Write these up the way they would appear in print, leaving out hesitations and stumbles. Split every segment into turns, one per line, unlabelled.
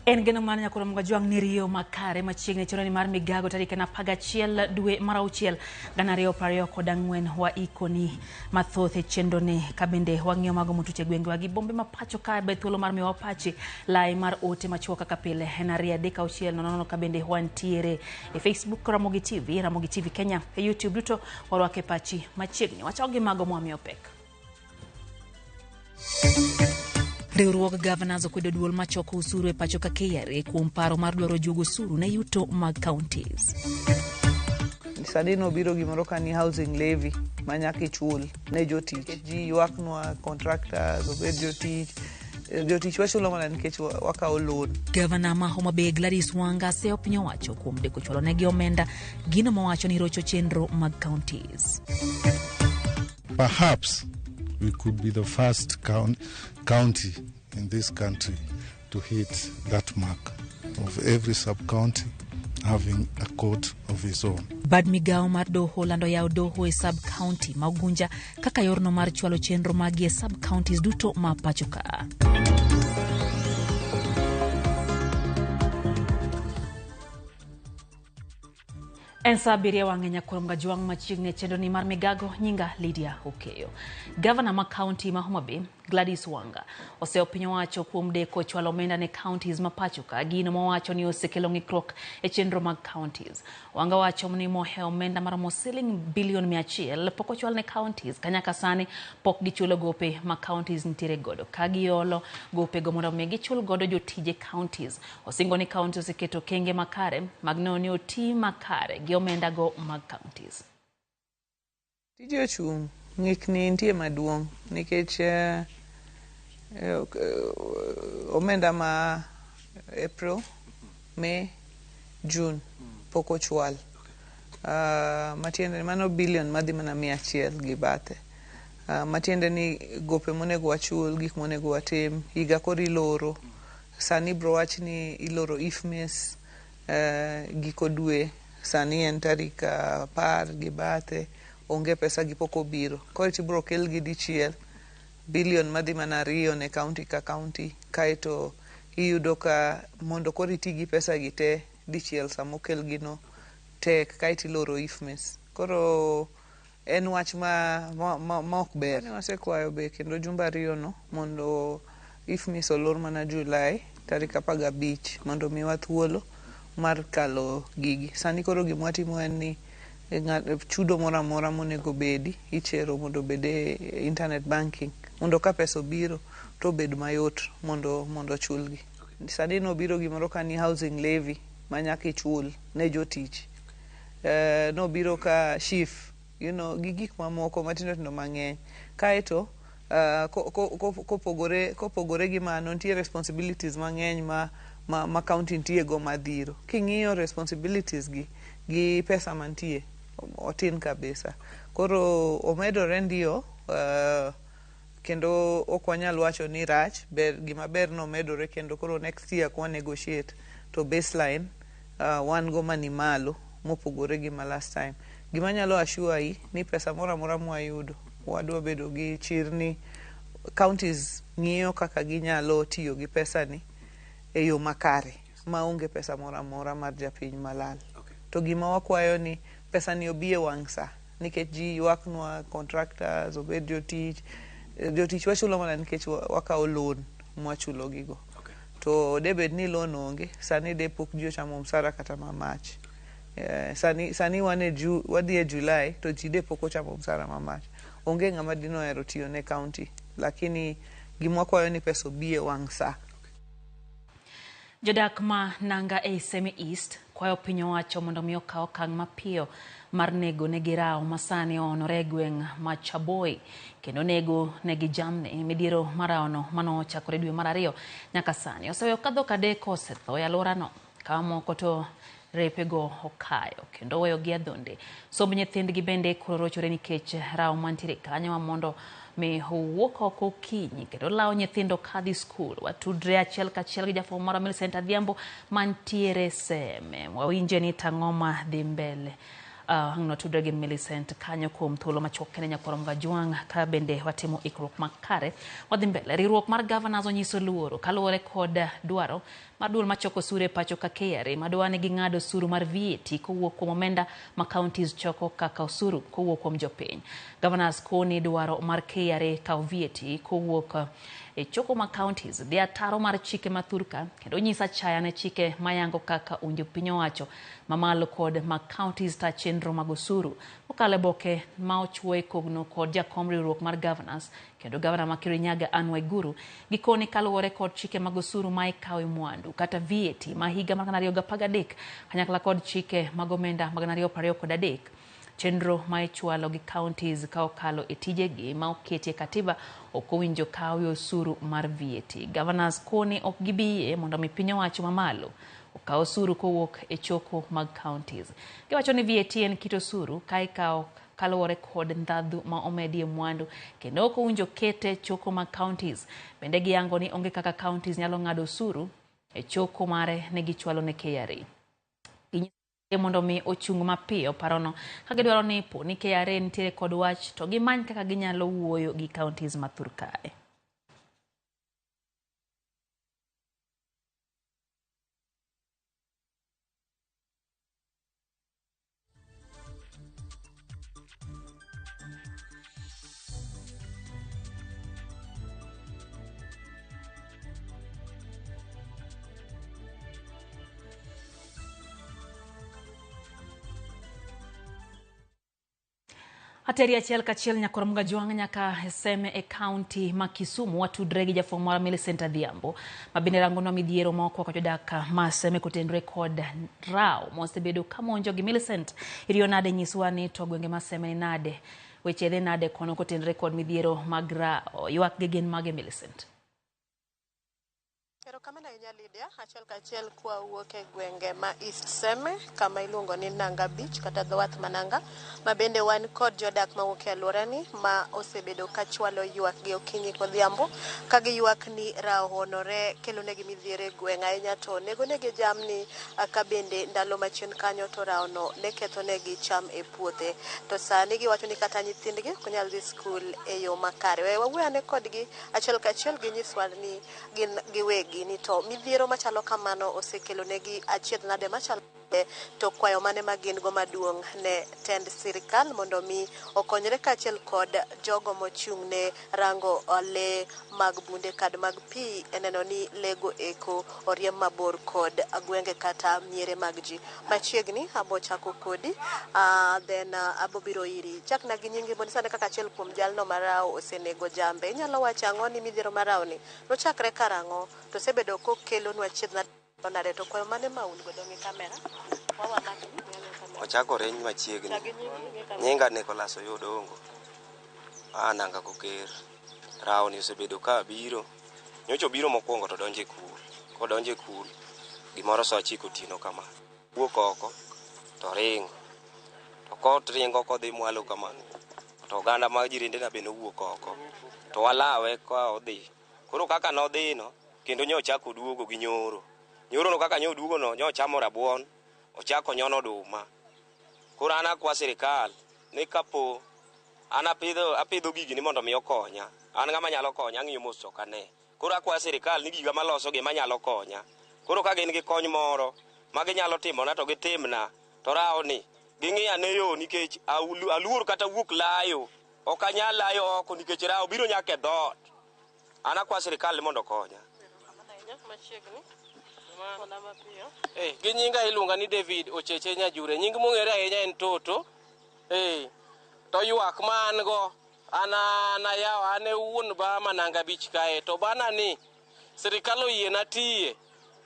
En geno mar Nyakoro Mgajwang' ni riyo makare machiegni chenro mar migago tarik en 11 dwe mar auchiel 2024 wa ikoni mathoth e chenro ni ka bende wang'iyo mago motuch e gwengewa gi bombe ma pacho ka be thuolo mar miyowa pachi lai mar ote machuok kaka pile en 2 3 6 0 0 ka bende wantiere e Facebook Ramogi TV, Ramogi TV Kenya, e YouTube duto warwake pachi machiegni wachako gi mago mwamiyo pek. Riwruog Governors okwedo duol machoko osuru e pacho ka KRA kuom paro mar dwaro juogo osuru ne yuto mag counties.
Sani nobiro gimoro ka ni housing levy ma nyaka ichul ne jotich. Ji ywaknwa contractors, obed jotich. Jotich wachulo mana nikech wakawo loan.
Gavana ma Homa Bay Gladys Wanga seyo piny owacho kuom deko chwalo negi omenda gino mowacho ni rocho chenro mag counties.
Perhaps we could be the first county in this country to hit that mark of every sub-county having a court of its own.
Bad migawo mar doho lando yawo doho e sub-county ma Ugunja kaka yorno mar chwalo chenro magi e sub-counties duto ma pacho ka. En saa abiriyo wang'e nyakurom gajwang' machiegni e chenro ni mar migago nyinga Lydia Okeyo. Gavana ma kaunti ma Homa Bay Gladys Wanga oseyo piny owacho kuom deko chwalo omenda ne counties ma pacho ka gino mowacho ni osekelo ng'ikruok e chenro mag counties. Wanga wacho ni mohewo omenda maromo siling bilion 100 pok ochwal ne counties ka nyaka sani pok gichulo gope ma counties nitiere godo ka giolo gopego mondo mi gichul godo jotije counties. Osingo ni county oseketo okenge makare mag neno ni oti makare gi omenda go mag counties.
Tije ochung', ng'ikni nitie maduong' nikech omenda ma April, May, June pok ochwal. Matiende ni mano bilion madhi mana 100 gi bathe. Matiende ni gope monego wachul, gik monego watim, higa koro iloro. Sani ibro wach ni iloro IFMIS giko dwe, sani en tarik 10 gi bathe, onge pesa gi pok obiro. Koro tibro kelgi dichiel, bilion madhi mana 2 ne county ka county, kaeto iyudo ka mondo koro iti gi pesa gi te dichiel sama okelgi no tek, kaeto iloro IFMIS. Koro en wach ma ok ber. Wasekwayo be kendo jumbe 2 no mondo IFMIS olor mana Julai tarik 15 mondo miwa thuolo mar kalo gigi. Sani koro gima watimo en ni chudo moro amora monego bedi ichero mondo obed e internet banking mondo ka pesa obiro to obed mayot mondo ochulgi. Sani nobiro gimoro ka ni housing levy ma nyaka ichul ne jotich. Nobiro ka SHIF, gi gik mamoko matindo tindo mang'eny. Kaeto kopogore gi mano nitie responsibilities mang'eny ma county nitie go madhiro. King'iyo responsibilities gi pesa mantie otin kabisa. Koro omedore ndio kendo ok wanyal wacho ni rach, ber gima ber no omedore kendo koro next year kwa negotiate to baseline wan go mani malo mopogore gi ma last time. Gima anyalo assure i ni pesa moro amora mwayudo wadwa bedo gi chir ni counties ng'iyo kaka ginyalo tiyo gi pesa ni e yo makare maonge pesa moro amora mar japiny malal. To gima wakwayo ni pesa ni obi e wang' sa nikech ji ywaknwa contractors, obed jotich. Jotich wachulo mana nikech wakawo loan mwachulo gigo. To debed ni loan onge, sani de pok ji ochamo msara kata ma March. Sani wan e wadhi e July to ji de pok ochamo msara ma March. Onge ng'ama dine ohero tiyo ne county, lakini gima wakwayo ni pesa obi e wang' sa.
Jodak ma Nanga ei Seme East kwayo piny owacho mondo mi okaw okang' mapiyo mar nego negi rawo masani oonore e gweng' ma Chaboi kendo nego negi jamni. Midhiero mar rawono manochakore dwe mar ariyo nyaka sani oseweyo ka dhok 3 osetho e alworano ka moko to repego okayo kendo weyo gi adhonde. Somb nyithindgi bende koro rochore nikech rawo mantiere kanyo ma mondo mi owuok oko okinyi kendo lawo nyithindo kadhi skul. Watudre achiel kachiel gi jafwambo marwa Millicent Adhiambo mantiere Seme. Wawinje ni tang'o ma dhi mbele. Ang' nwatudre gi Millicent kanyo kuom thuolo machuok kende nyakwar Mgajwang' ka bende watimo ikruok makare. Wadhi mbele. Riwruok mar governors onyiso luoro kaluwore kod dwaro mar duol machoko osuru e pacho ka KRA madwa ni ging'ad osuru mar VAT kowuok kuom omenda ma counties choko kaka osuru kowuok kuom jopiny. Governors koni dwaro mar KRA kawo VAT kowuok e choko ma counties dhi ataro mar chike ma thurka kendo nyiso achaya ne chike mayango kaka owinjo piny owacho mamalo kod mag counties ta chenro mag osuru. Kokalo e boke ma ochuo e kogno kod jakom riwruok mar governors kendo gavana ma Kirinyaga Anne Waiguru gikoni kaluwore kod chike mag osuru ma ikawo e mwandu kata VAT ma higa mar 2013 kanyakla kod chike mag omenda mag 2023 chenro ma ichwalo gi counties ka okalo e tijegi ma oketi e katiba ok owinjo kawe osuru mar VAT. Governors koni ok gibi yie mondo mi piny owacho mamalo okaw osuru kowuok e choko mag counties. Giwacho ni VAT en kit osuru ka ikawo kaluwore kod ndhadhu ma omedie mwandu kendo ok owinjo kete choko mag counties. Bende giyango ni onge kaka counties nyalo ng'ado osuru e choko mare ne gichwalo ne KRA. Mondo mi ochung mapiyo parono ka gidwaro ni po ni KRA nitiere kod wach to gimany kaka ginyalo wuoyo gi counties ma thur kae. Ateri achiel kachiel nyakwar Mgajwang' nyaka Seme e kaunti ma Kisumu watudre gi jafwambo marwa Millicent Adhiambo ma bende rangonwa midhiero ma okwako jodak ma Seme kotenore kod rawo mosebedo ka monjo gi. Millicent, iriyo nade? Nyiswa ni to gwenge ma Seme ni nade, weche dhi nade kono kotenore kod midhiero mag rawo, ywak gi gin mage Millicent?
Erokamano ahinya Lydia, achiel kachiel kwawuok e gwenge ma East Seme kama iluongo ni Nanga Beach kata dho wath ma Nanga, ma bende wan kod jodak mawuok e alworani ma osebedo ka chwalo ywak gi okinyi kodhiambo ka giywak ni rawo onore kelonegi midhiero e gweng' ahinya to nego negi jamni ka bende ndalo machien kanyo to rawono ne kethonegi cham e puothe to sani giwacho ni kata nyithindgi ok nyal dhi skul e yo makare. We wawuo ane kodgi achiel kachiel ginyiswa ni gin giwegi ni to midhiero machalo kamano osekelo negi achiedh nade machalo to kwayo mane ma gin go maduong' ne tend sirikal mondo mi okonyre kaachiel kod jogo mochung' ne rango lee mag bunde kad mag pi e neno ni lego eko oriemb mabor kod gwenge kata miere mag ji. Machiegni abo chako kodi, then abo biro iri. Chakna gi nyingi mondo isane kaka achiel kuom jalno ma rawo osenego jambe. Inyalo wacho ang'o ni midhiero mar rawo ni nochakre karang'o to osebedo kokelonwa achiedh nade to kwayo mane ma un godo gi kamera?
Ochakore machiegni. Nyinga Nicholas Oyudo Ongo. Aa Nanga Koker. Rawo ni osebedo ka biro. Nyocha obiro mokwongo to donjo e kul. Kodonjo e kul, gimoro sa 9 otieno kama. Wuok oko to ringo. To koringo kodhi mwalo kama, to oganda mag jirendena be nowuok oko. To walawe ka odhi. Koro kaka nodhino, kendo nyo ochako oduogo gi nyoro. Nyoro no kaka nyo oduogo no, nyo ochamo rabuon, ochako nyono oduma. Koro an akwa sirikal ni kapo an apidho gigi ni mondo mi okonya. An ng'ama nyalo konya, ang'iyo mos to ok ane. Koro akwa sirikal ni giga maloso gi manyalo konya. Koro ka gin gi kony moro ma ginyalo timona to gitimna, to rawo ni ging'i ane yo nikech aluor kata wuok layo. Ok anyal layo oko nikech rawo biro nyaka e dhoot. An akwa sirikal ni mondo okonya.
Gi nyinga iluonga ni David Ocheche Nyajure. Nying mong'ere ahinya en Toto. To ywak ma an go, an ayawo, an e wuon ba ma Nanga Beach kae. To bana ni sirikal oyiena tiye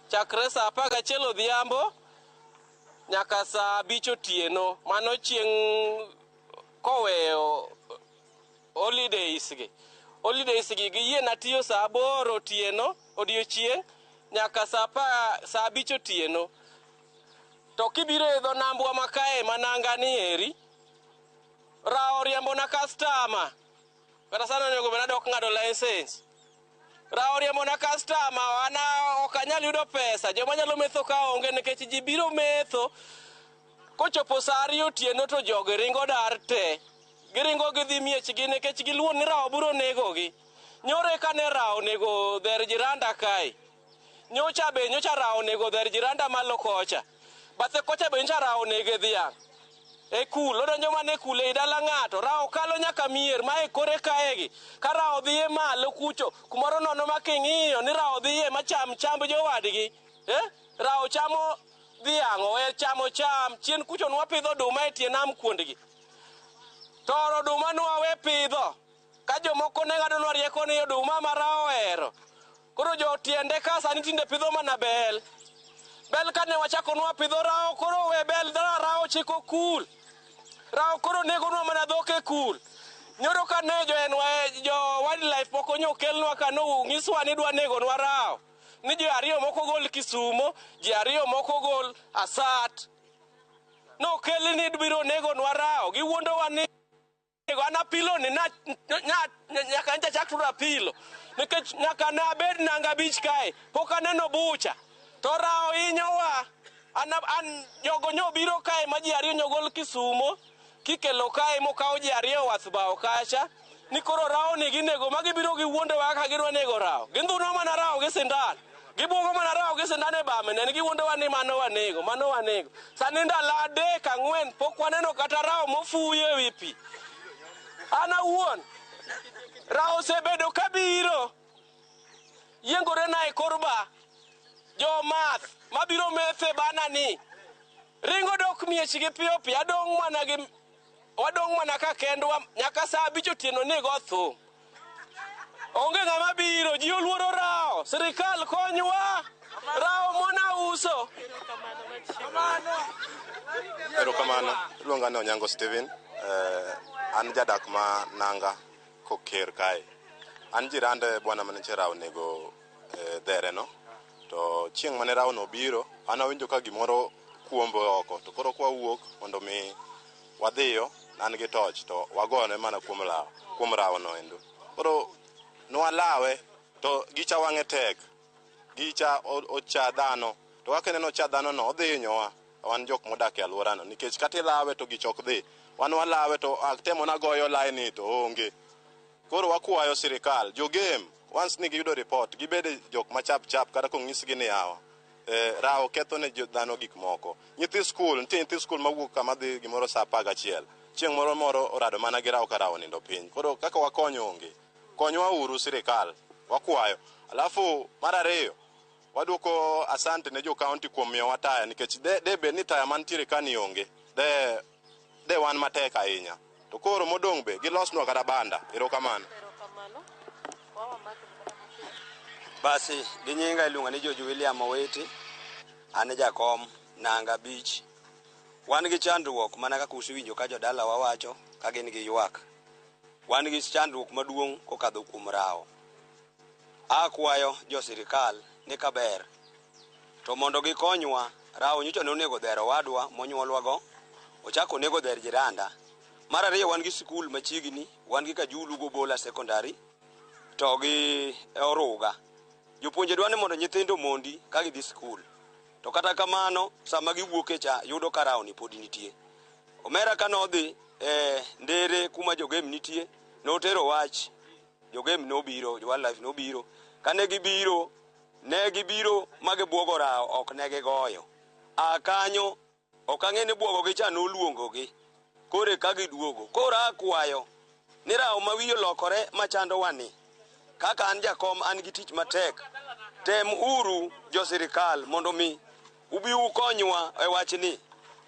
chakre saa 11 odhiambo nyaka saa 5 otieno. Mano chieng' koweyo holidays gi. Holidays gi giyiena tiyo saa 8 otieno odiochieng' nyaka saa 5 otieno. To kibiro e dho nambwa ma kae ma Nanga ni eri, rawo riembo na customer. Kata sani onego bed adok ng'ado license. Rawo riembo na customer, an ok anyal yudo pesa. Joma nyalo metho ka onge nikech ji biro metho. Kochopo sa 2 otieno to jogi ringo dar te. Giringo gidhi miechgi nikech giluor ni rawo biro negogi. Nyoro eka ne rawo onego dher jiranda kae. Nyocha be nyocha rawo onego dher jiranda malo kocha. Bathe kocha be nyocha rawo onege dhiang'. E kul, odonjo mana e kul ei dala ng'ato. Rawo kalo nyaka mier ma e kore kaegi. Ka rawo dhiye malo kucho, kumoro nono ma king'iyo ni rawo dhiye macham chamb jowadgi. Rawo chamo dhiang', owe chamo cham. Chien kucho nwapidho oduma e tie nam kuondgi. To oduma nwawe pidho. Ka jomoko ne ng'adonwa rieko ni oduma ma rawo ohero. Koro jotiende ka sani tinde pidho mana bel. Bel kane wachako nwapidho rawo, koro we bel, rawo chiko kul. Rawo koro negonwa mana dhok e kul. Nyoro kane jo wildlife moko nyokelnwa ka nonyiswa ni dwa negonwa rawo. Ni ji 2 moko gol Kisumo, ji 2 moko gol Asat. Nokel ni biro negonwa rawo. Giwuondowa ni an apilo ni nyaka ncha chak turo apilo. Nikech nyaka ne abed Nanga Beach kae, pok aneno bucha. To rawo hinyowa. An jogo nyobiro kae ma ji 2 nyogol Kisumo, kikelo kae mokawo ji 2 wath bao kacha. Ni koro rawo ni ginego, ma gibiro giwuondowa kaka gidwa nego rawo. Gindhuno mana rawo gi sindan. Gibuogo mana rawo gi sindan e bame, ne giwuondowa ni mano wanego, mano wanego. Sani ndalo 3 4 pok waneno kata rawo mofuyo ewi pi. An awuon, rawo osebedo kabiro yiengore na e kor ba. Jomath mabiro methe bana ni ringo dok miechgi piyo piyo, wadong' mana ka kendwa nyaka sa 5 otieno ni go thum. Onge ng'ama biro, ji oluoro rawo. Sirikal konywa, rawo mona uso.
Erokamano, iluonga ni Onyango Steven. An jadak ma Nanga Koker kae. An jirande bwana mane rawo nego dhere no. To chieng' mane rawo no biro, an awinjo ka gimoro kuombo oko. To koro kwa wuok mondo mi wadhiyo, an gi toch to wagone mana kuom lawo, kuom rawo no endo. Koro nwalawe to gicha wang'e tek. Gicha ocha dhano. To kaka ineno ocha dhano no, odhi hinyowa. Wan jok modak e alworano nikech kata ilawe to gich ok dhi. Wan walawe to atemo nagoyo laini to onge. Koro wakwayo sirikal, jogem, once ni giyudo report, gibede jok machap chap kata kong'isgi ni yawa. Rawo ketho ne dhano gik moko. Nyithi skul, nitie nyithi skul mawuok kama dhi gimoro sa 11. Chieng' moro moro orado mana gi rawo ka rawo nindo piny. Koro kaka wakonyo onge. Konywa uru sirikal, wakwayo. Alafu mar ariyo, waduoko asante ne jo county kuom miyowa taya nikech de bed ni taya mantiere ka ni onge. De wan matek ahinya. To koro modong' be gilosnwa kata banda. Erokamano.
Basi gi nyinga iluonga ni George William Owiti, an jakom Nanga Beach. Wan gi chandruok mana kaka usewinjo ka jodalawa wacho ka gin gi ywak. Wan gi chandruok maduong' kokadho kuom rawo. Akwayo jo sirikal ni kaber to mondo gikonywa. Rawo nyocha nonego dher owadwa monyuolwago, ochako onego dher jiranda. Mar ariyo, wan gi sikul machiegni, wan gi Kajulu Gobola Secondary to gi Oruga. Jopuonje dwa ni mondo nyithindo mondi ka gidhi sikul. To kata kamano, sama giwuok e cha yudo ka rawo ni pod nitie. Omera ka nodhi e ndere kuma jogem nitie, notero wach, jogem nobiro, jo wildlife nobiro. Kane gibiro, ne gibiro ma gibuogo rawo, ok ne gigoyo. A kanyo, ok ang'e ni buogo gi cha noluongogi. Koro ka giduogo. Koro akwayo ni rawo ma wiye olokore machandowa ni. Kaka an jakom an gi tich matek. Tem uru jo sirikal mondo mi ubi ukonywa e wachni.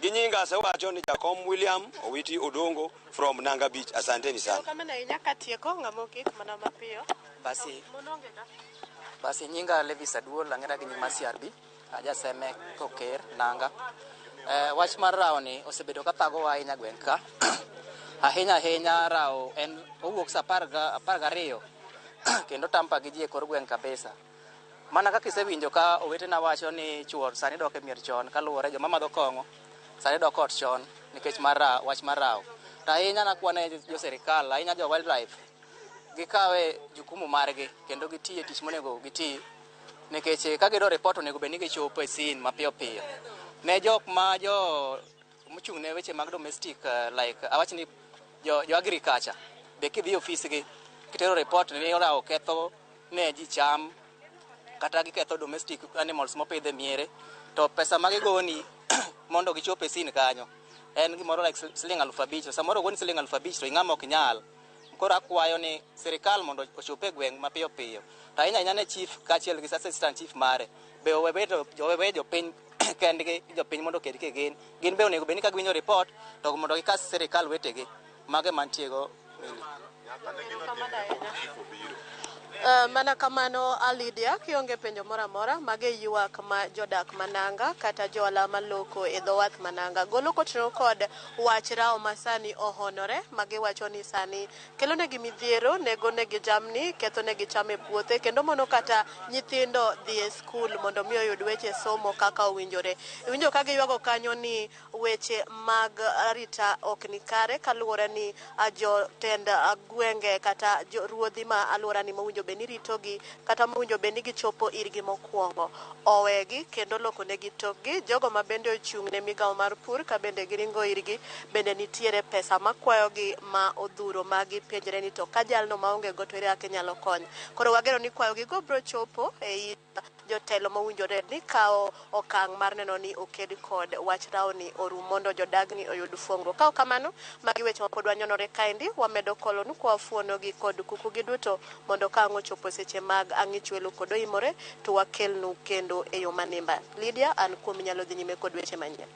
Gi nyinga asewacho ni jakom William Owiti Odongo from Nanga Beach. Asanteni sana.
Erokamano ahinya katieko ng'ama ogik mana mapiyo.
Basi nyinga Levis Aduol, ang'era gi nying mar CRB, ajaseme Koker Nanga. Wach mar rawo ni osebedo ka thagowa ahinya gweng' ka. Ahinya ahinya rawo en owuok sa 12 kendo tampa gi ji e kor gweng' kabisa. Mana kaka isewinjo ka owetena wacho ni chuor sani dok e mier chon kaluwore joma madho kong'o sani dok ot chon nikech mar wach mar rawo. To ahinya nakwane jo sirikal, ahinya jo wildlife, gikawe jukumu margi kendo gitiye tich monego giti nikech ka giyudo report onego bed ni gichopo e scene mapiyo piyo. Ne jok ma jo mochung' ne weche mag domestic, like awach ni jo agriculture be kidhi e ofisgi kitero report ni rawo ketho ne ji cham kata giketho domestic animals mopidh e miere, to pesa ma gigoni mondo gichop e scene kanyo en gimoro like siling 5,000. Samoro ogoni siling 5,000 to ing'ama ok nyal. Koro akwayo ni sirikal mondo ochop e gweng' mapiyo piyo, to ahinya ahinya ne chief kaachiel gi assistant chief mare be owe jopiny kendgi, jopiny mondo oked kigin gin be onego bed ni ka giwinjo report to mondo gikas sirikal wetegi mage mantie go.
Mana kamano Lydia, kionge penjo moro amora, mage ywak ma jodak Mananga kata johala maloko e dho wath Mananga golo kotenore kod wach rawo ma sani ohonore, magiwacho ni sani kelo negi midhiero, nego negi jamni, ketho negi cham e puothe, kendo mono kata nyithindo dhi e skul mondo mi oyud weche somo kaka owinjore. Iwinjo ka giywago kanyo ni weche mag arita ok ni kare kaluwore ni jotend gwenge kata ruodhi ma alwora ni mowinjo bed ni ritogi kata mowinjo bed ni gichopo irgi mokwongo owegi kendo lokonegi tokgi. Jogo ma bende ochung' ne migawo mar pur ka bende giringo irgi bende nitiere pesa makwayogi ma odhuro ma gipenjre ni to ka jalno maonge go to ere kaka inyalo kony. Koro wageno ni kwayogi go biro chopo e jotelo mowinjore ni kawo okang' mar neno ni oked kod wach rawni orum mondo jodagni oyud fuong'ruok. Ka ok kamano, magi weche ma pod wanyonore kaendi, wamedo kolonu kwa wafuonogi kod kuku gi duto mondo ka ang' ochopo seche mag ang'ich welo kod oimore to wakelnu kendo e yo manimba. Lydia, an kuom inyalo dhi nyime kod weche manyien.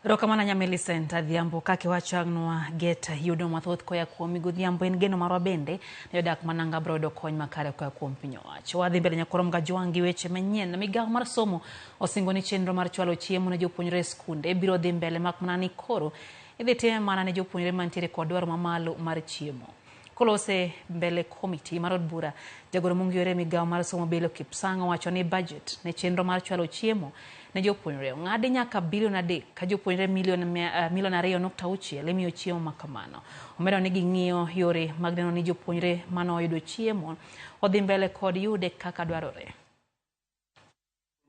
Erokamano nya Millicent Adhiambo kaka iwacho ang'nwa get yudo mathoth koya kuom godhiambo en geno marwa bende ne jodak Mananga biro yudo kony makare koa kuom piny owacho. Wadhi mbele nyakorom Gajwang' gi weche manyien. Migawo mar somo osingo ni chenro mar chwalo chiemo ne jopuonjre e skunde biro dhi mbele mak mana ni koro idhi time mana ne jopuonjre mantiere kod dwaro mamalo mar chiemo. Kolose mbele komiti mar od bura, jagoro mong'iyore migawo mar somo Bello Kipsang' owacho ni budget ne chenro mar chwalo chiemo ne jopuonjre ong'adi nyaka bilion 3 ka jopuonjre milion 2.6 imiyo chiemo ma kamano. Omedo ni ging'iyo yore mag neno ni jopuonjre mane oyudo chiemo odhi mbele kod yude kaka dwarore.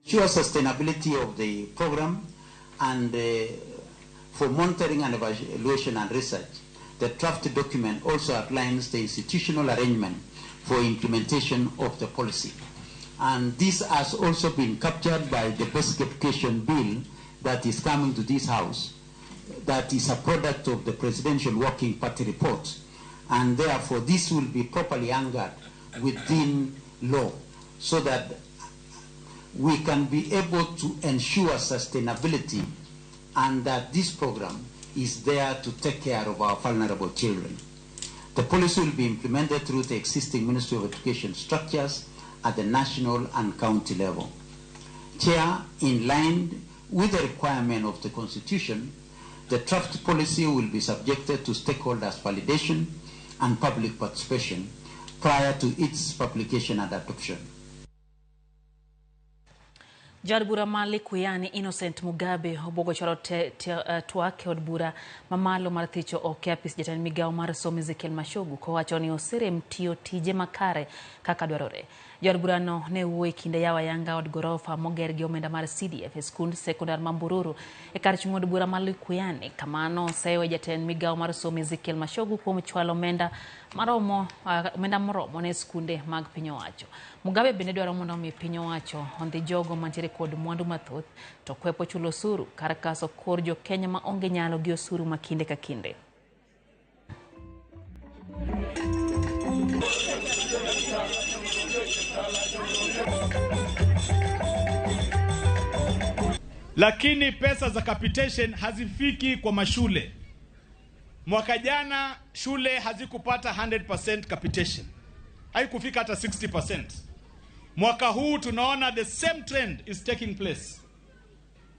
Ensure sustainability of the program and for monitoring and evaluation and research. The draft document also outlines the institutional arrangement for implementation of the policy. And this has also been captured by the Basic Education Bill that is coming to this House, that is a product of the Presidential Working Party report. And therefore, this will be properly anchored within law so that we can be able to ensure sustainability and that this program is there to take care of our vulnerable children. The policy will be implemented through the existing Ministry of Education structures at the national and county level. Chair, in line with the requirement of the Constitution, the draft policy will be subjected to stakeholders' validation and public participation prior to its publication and adoption.
Jaod bura ma Likuyani Innocent Mugabe obwogo chwalo twak e od bura mamalo mar thicho oko e apis jatend migawo mar somo Ezekiel Machogu kowacho ni oserem tiyo tije makare kaka dwarore. Jaod burano ne wuoyo e kinde yawo ayanga od gorofa moger gi omenda mar CDF e skund sekondar ma Mbururu e kar chung' od bura ma Likuyani. Kamano osewe jatend migawo mar somo Ezekiel Machogu kuom chwalo omenda moromo ne skunde mag piny owacho. Mugabe bende dwaro mondo omi piny owacho ondhi jogo mantiere kod mwandu mathoth to kwepo chulo osuru kar kaso kor jo Kenya ma onge nyalo gi osuru ma kinde ka kinde.
Lakini pesa za capitation hazifiki kwa mashule. Mwaka jana shule hazikupata 100% capitation. Haikufika hata 60%. Mwaka huu tunaona the same trend is taking place.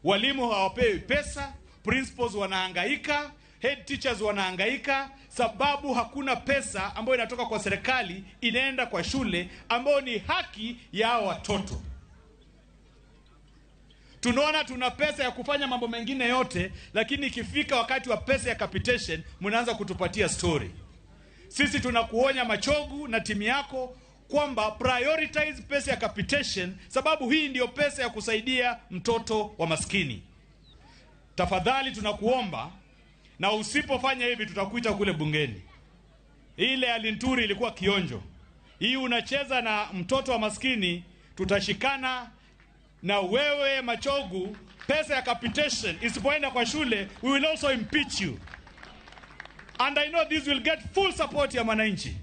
Walimu hawapewi pesa, principals wanahangaika, head teachers wanahangaika, sababu hakuna pesa ambayo inatoka kwa serikali inaenda kwa shule ambayo ni haki ya watoto. Tunaona tuna pesa ya kufanya mambo mengine yote, lakini ikifika wakati wa pesa ya capitation mnaanza kutupatia story. Sisi tunakuonya Machogu na timu yako kwamba prioritize pesa ya capitation, sababu hii ndiyo pesa ya kusaidia mtoto wa maskini. Tafadhali tunakuomba, na usipofanya hivi tutakuita kule bungeni. Ile ya Linturi ilikuwa kionjo. Hii unacheza na mtoto wa maskini, tutashikana na wewe Machogu. Pesa ya capitation isipoenda kwa shule, we will also impeach you. And I know this will get full support ya mwananchi,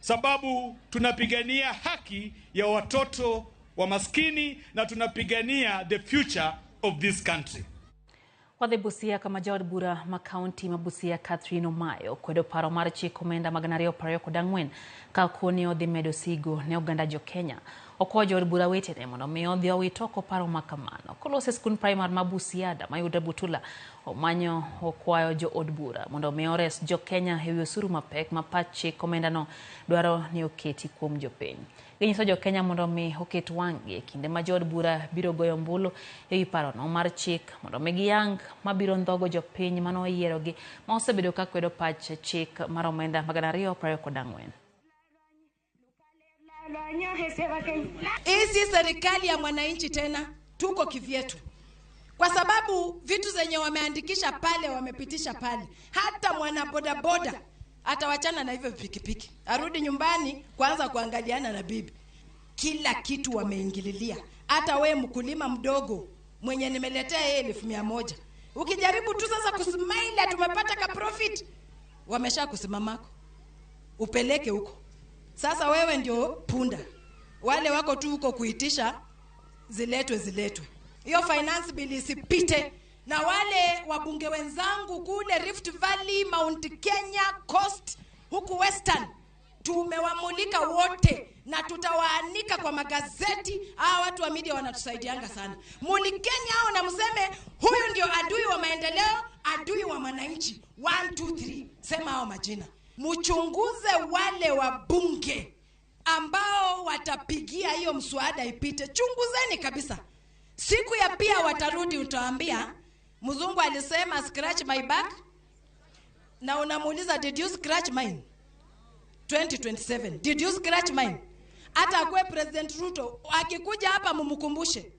sababu tunapigania haki ya watoto wa maskini na tunapigania the future of this country.
Wadhi Busia kama jaod bura ma kaunti ma Busia Catherine Omayo kwedo paro mar chik omenda mag 2024 ka koni odhi medo sigo ne oganda jo Kenya. Okwayo jood bura wetene mondo mi odhi owit oko paro ma kamano. Kolose skund primar ma Busiada mayudre Butula, Omanyo okwayo jo od bura mondo mi ores jo Kenya ewi osuru mapek ma pach chik omendano dwaro ni oketi kuom jopiny. Ginyiso jo Kenya mondo mi oket wang'gi e kinde ma jood bura biro goyo ombulu ewi parono mar chik mondo mi giyang mabiro ndhogo jopiny manoyierogi ma osebedo ka kwedo pach chik mar omenda mag 2024.
Hii si serikali ya mwananchi tena, tuko kivyetu. Kwa sababu vitu zenye wameandikisha pale, wamepitisha pale. Hata mwana bodaboda atawachana na hivyo pikipiki, arudi nyumbani kwanza kuangaliana na bibi. Kila kitu wameingililia. Hata we mkulima mdogo mwenye nimeletea yeye 100,000, ukijaribu tu sasa kusmile tumepata ka profit, wamesha kusimamako upeleke huko. Sasa wewe ndio punda, wale wako tu huko kuitisha ziletwe ziletwe. Hiyo finance bill isipite. Na wale wabunge wenzangu kule Rift Valley, Mount Kenya, Coast, huku Western, tumewamulika wote na tutawaanika kwa magazeti. Hawa watu wa media wanatusaidianga sana. Mulikeni hao na mseme huyu ndio adui wa maendeleo, adui wa mwananchi. 1 2 3, sema hao majina. Mchunguze wale wabunge ambao watapigia hiyo mswada ipite. Chunguzeni kabisa. Siku ya pia watarudi, utaambia mzungu alisema scratch my back, na unamuuliza did you scratch mine? 2027 did you scratch mine? Hata akue President Ruto akikuja hapa mumkumbushe.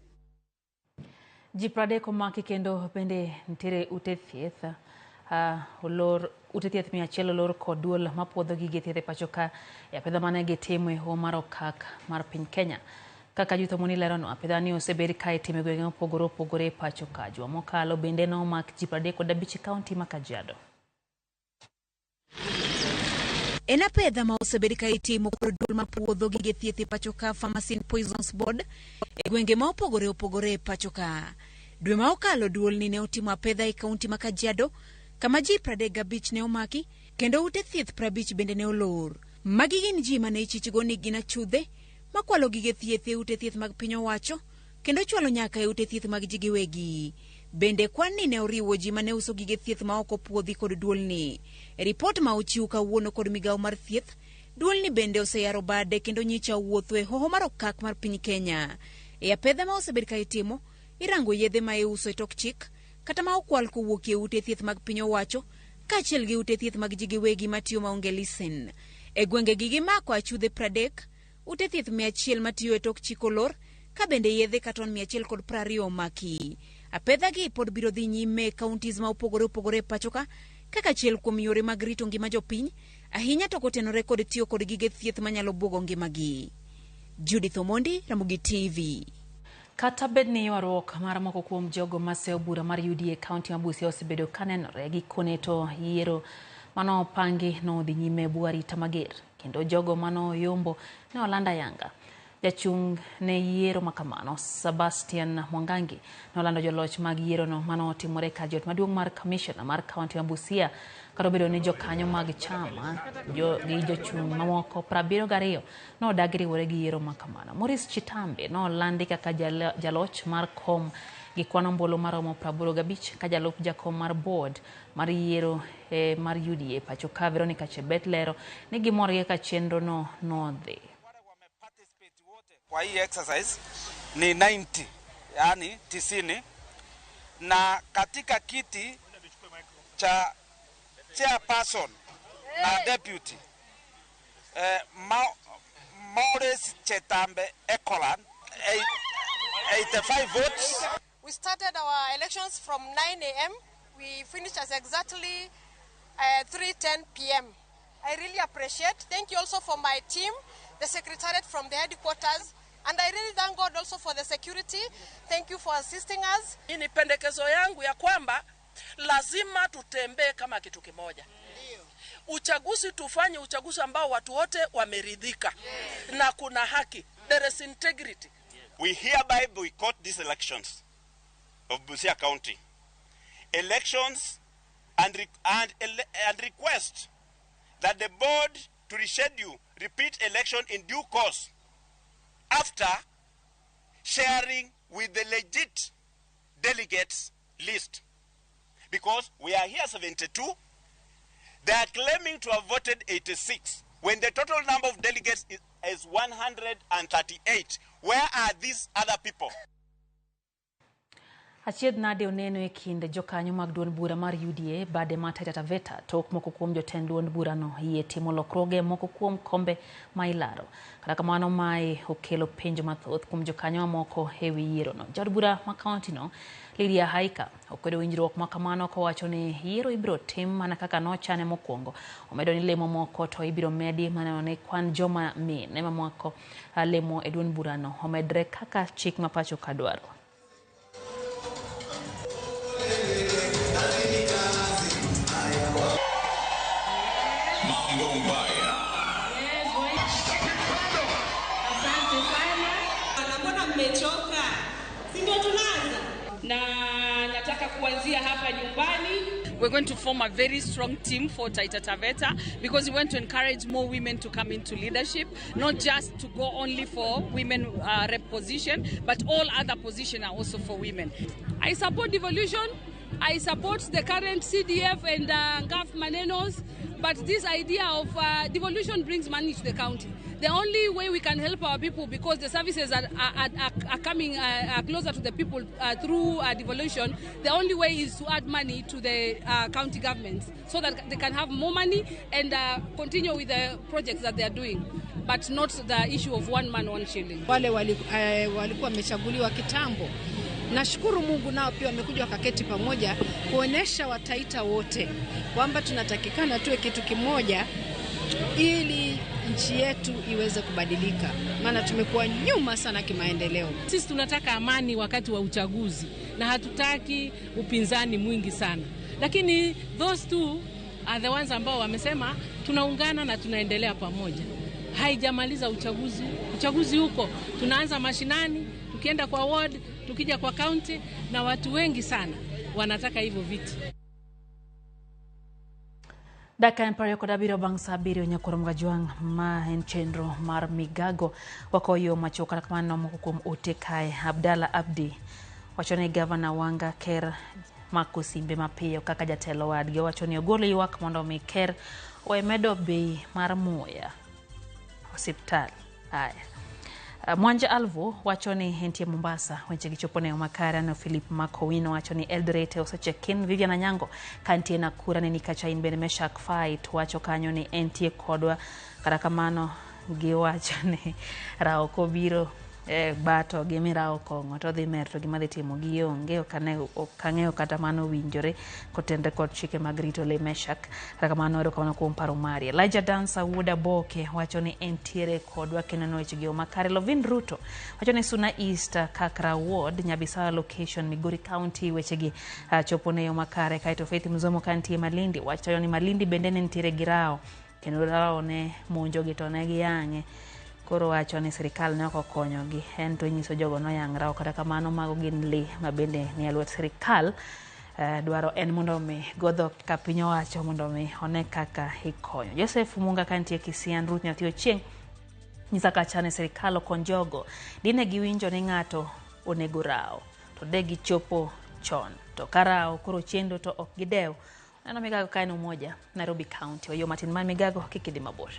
Ji 30 omaki kendo bende nitiere ute thieth olor ute thieth 100 olor kod duol mapuodho gige thieth e pacho ka e apedha mane gitimo e hoho mar okak mar piny Kenya. Kaka Jutho Moni leronwa, apedha ni osebed ka itimo e gwenge mopogore opogore e pacho ka. Juma mokalo bende nomak ji 35 e kaunti ma Kajiado.
En apedha ma osebed ka itimo kod duol mapuodho gige thieth e pacho ka, Pharmacy and Poisons Board, e gwenge ma opogore opogore e pacho ka. Dwe ma okalo duol ni ne otimo apedha e kaunti ma Kajiado, kama ji 35 ne omaki kendo ute thieth 50 bende ne olor. Magi gin ji mane ichichgo ni gin achudhe makwalo gige thieth e ute thieth mag piny owacho kendo chwalo nyaka e ute thieth mag ji giwegi. Bende kwan ni ne oriwo ji mane uso gige thieth ma ok opuodhi kod duolni. E ripot ma ochiw kawuono kod migawo mar thieth, duolni bende oseyaro bade kendo nyicha wuotho e hoho mar okak mar piny Kenya. E apedha ma osebed ka itimo, irango yedhe ma iuso e tok chik kata ma okwal kowuok e ute thieth mag piny owacho kaachiel gi ute thieth mag ji giwegi matiyo maonge lisen. E gwenge gi gimako achudhe 30, ute thieth 100 matiyo e tok chik olor, ka bende yedhe katon 120 omaki. Apedha gi pod biro dhi nyime e counties ma opogore opogore e pacho ka, kaka achiel kuom yore mag rito ngima jopiny, ahinya to kotenore kod tiyo kod gige thieth manyalo buogo ngimagi. Judith Omondi, Ramogi TV.
Kata bed ni ywaruok mar moko kuom jogo maseyo bura mar UDA e kaunti ma Busia osebedo kanenore, gikone to yiero manopangi nodhi nyime e bwo arita mager, kendo jogo manoyombo ne olanda yanga. Jachung' ne yiero makamano Sebastian Mwangangi nolando joloch mag yierono manotimore kar jot maduong' mar kamishona mar kaunti ma Busia, kata obedo ni jokanyo mag chama gi jochung' mamoko 72 nodagi riwore gi yiero makamano. Maurice Chitambe nolandi kaka jaloch mar kom gi kwan ombulu maromo 85, ka jalup jakom mar board mar yiero mar UDA pacho ka Veronica Chebet lero ni gimor gi kaka chenrono nodhi.
Kwa hii exercise ni 90, yani 90, na katika kiti cha chairperson na deputy Maurice Chetambe Ekolan 85 votes.
We started our elections from 9 a.m. We finished at exactly 3:10 p.m. I really appreciate. Thank you also for my team, the secretariat from the headquarters. And I really thank God also for the security. Thank you for assisting us.
Hii ni pendekezo yangu ya kwamba lazima tutembee kama kitu kimoja. Uchaguzi tufanye uchaguzi ambao watu wote wameridhika. Yes. Na kuna haki. There is integrity.
We hereby boycott these elections of Busia County. Elections and request that the board to reschedule, repeat election in due course after sharing with the legit delegates list. Because we are here 72, they are claiming to have voted 86, when the total number of delegates is 138. Where are these other people?
Achiedh nade oneno e kind jokanyo mag duond bura mar UDA bade ma Taita Taveta tok moko kuom jotend duond burano yie timo lokruoge moko kuom kombe ma ilaro. Kata kamano mae okelo penjo mathoth kuom jokanyo mamoko e wi yierono. Jaod bura ma kaunti no Lydia Haika okwedo winjruok ma kamano kowacho ni yiero ibiro tim mana kaka nochane mokwongo. Omedo ni lemo moko to ibiro medi maneno ni kwan joma mine mamoko lemo e duond burano omedre kaka chik ma pacho ka dwaro.
Na nataka kuanzia hapa nyumbani. We're going to form a very strong team for Taita Taveta because we want to encourage more women to come into leadership, not just to go only for women rep position, but all other positions are also for women.
I support devolution. I support the current CDF and GAF Manenos, but this idea of devolution brings money to the county. The only way we can help our people, because the services are coming closer to the people through devolution, the only way is to add money to the county governments so that they can have more money and continue with the projects that they are doing, but not the issue of one man, one shilling.
Wale walikuwa wamechaguliwa kitambo. Nashukuru Mungu nao pia wamekuja wakaketi pamoja kuonesha Wataita wote kwamba tunatakikana tuwe kitu kimoja ili nchi yetu iweze kubadilika, maana tumekuwa nyuma sana kimaendeleo.
Sisi tunataka amani wakati wa uchaguzi na hatutaki upinzani mwingi sana, lakini those two are the ones ambao wamesema tunaungana na tunaendelea pamoja. Haijamaliza uchaguzi. Uchaguzi huko tunaanza mashinani, tukienda kwa ward, tukija kwa county, na watu wengi sana wanataka hivyo viti.
Dakika en 27 bang' sa 7 nyakoro Mgajwang' ma en chenro mar migago wakoyo machuok. Kata kamano moko kuom ote kae Abdalla Abdi wacho ni gavana Wanga ker mako simbe mapiyo kaka jatelo wadgi. Owacho ni ogolo ywak mondo mi ker owe medo bei mar muya osiptal. Aya. Mwanja Alvo wacho ni entie Mombasa, weche gichopo ne makare. No Philip Makowino wacho ni Eldoret osecheck-in. Vivian Anyango kantie Nakuru ni nikacha in bende Meshak Fight wacho kanyo ni entie kodwa. Kata kamano giwacho ni rawo kobiro bato gi mirawo kong'o to dhi mer to gima dhi timo gionge. Ok ang'eyo kata mano winjore kotenre kod chike mag rito le Meshak. Kata kamano erokamano kuom paro mari. Elijah Dansa wuod Aboke wacho ni entiere kodwa kendo no weche gi makare. Lovin Ruto wacho ni Suna East Kakra Ward Nyabisawa location Migori County weche gi chopo ne yo makare. Kaeto Faith Mzomo kantie Malindi wacho ni Malindi bende ne nitiere gi rawo kendo rawo ne monjo gi to ne giyang'e. Koro wacho ni sirikal ne ok okonyogi, en to nyiso jogo noyang' rawo. Kata kamano mago gin lee ma bende ni e lwet sirikal. Dwaro en mondo mi godho ka piny owacho mondo mi one kaka ikonyo. Joseph Munga kantie Kisian. Ruth Nyathi Ochieng' nyisa kacha ni sirikal okony jogo dine giwinjo ni ng'ato onego rawo to de gichopo chon, to ka rawo koro chendo to ok gidew. Neno migago ka en Umoja, Nairobi County. Oyo matin mar migago kik idhi mabor.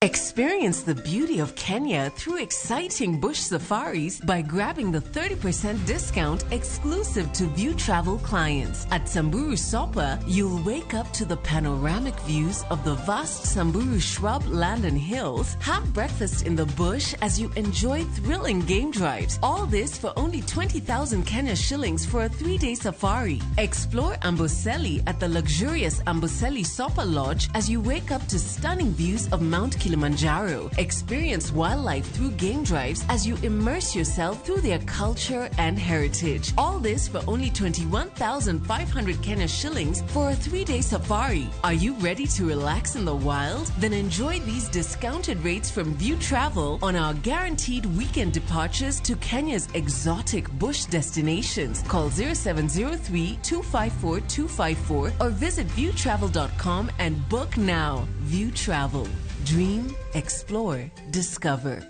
Experience the beauty of Kenya through exciting bush safaris by grabbing the 30% discount exclusive to View Travel clients. At Samburu Sopa, you'll wake up to the panoramic views of the vast Samburu shrub land and hills, have breakfast in the bush as you enjoy thrilling game drives. All this for only 20,000 Kenya shillings for a 3-day safari. Explore Amboseli at the luxurious Amboseli Sopa Lodge as you wake up to stunning views of Mount Kilimanjaro. Experience wildlife through game drives as you immerse yourself through their culture and heritage. All this for only 21,500 Kenya shillings for a 3-day safari. Are you ready to relax in the wild? Then enjoy these discounted rates from View Travel on our guaranteed weekend departures to Kenya's exotic bush destinations. Call 0703 254 254 or visit viewtravel.com and book now. View Travel. Dream, explore, discover.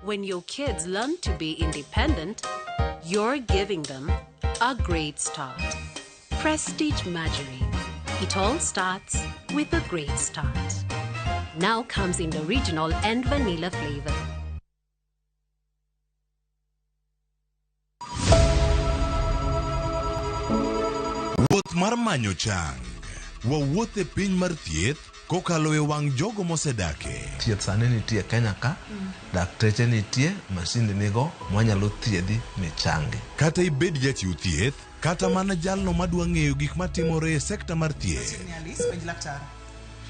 When your kids learn to be independent, you're giving them a great start. Prestige Margarine. It all starts with a great start. Now comes in the original and vanilla flavor.
Wuoth mar manyo chang. Wawuoth e piny mar thieth kokalo e wang' jogo mosedake.
Thieth sani nitie Kenya ka, dakteche nitie, masinde nigo mwanyalo thiedhi michangi.
Kata ibed jachiw thieth, kata mana jalno madwa ng'eyo gik matimore e sekta mar thieth.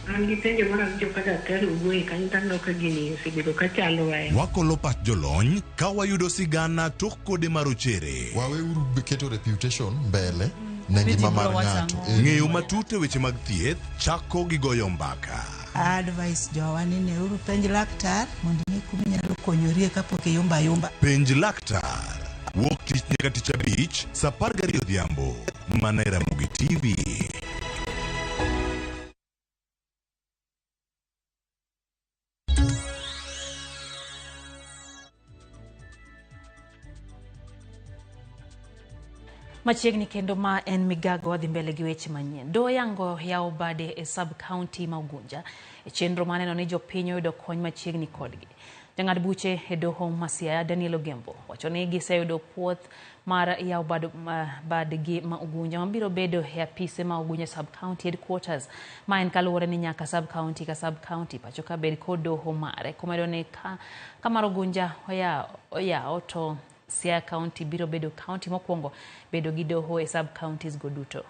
An gi penjo mar awinjo ka daktari owuoye kanyo to aneno ka gini osebedo ka chando ahinya.
Wakolo pach jolony ka wayudo sigana tok kode marochere.
Waweuru keto reputation mbele ne ngima mar ng'ato.
Ng'eyo matut e weche mag thieth chako gi goyo mbaka.
Advice jowa ni neuru penj laktar mondo ing'e kuma inyalo konyorie kapok iyumba ayumba.
Penj laktar. Wuok tich nyaka tich abich saa 12 odhiambo mana e Ramogi TV.
Machiegni kendo ma en migago wadhi mbele gi weche manyien. Doho yango yawo bade e sub county ma Ugunja e chenro maneno ni jopiny oyudo kony machiegni kodgi. Jang'ad buche e doho ma Siaya Daniel Ogembo wacho ni giseyudo puoth mar yawo badgi ma Ugunja mabiro bedo e apise ma Ugunja sub county headquarters. Ma en kaluwore ni nyaka sub county ka sub county pacho ka bed kod doho mare. Komedo ni ka mar Ugunja oyawo to Siaya County biro bedo county mokwongo bedo gi doho e sub counties go duto.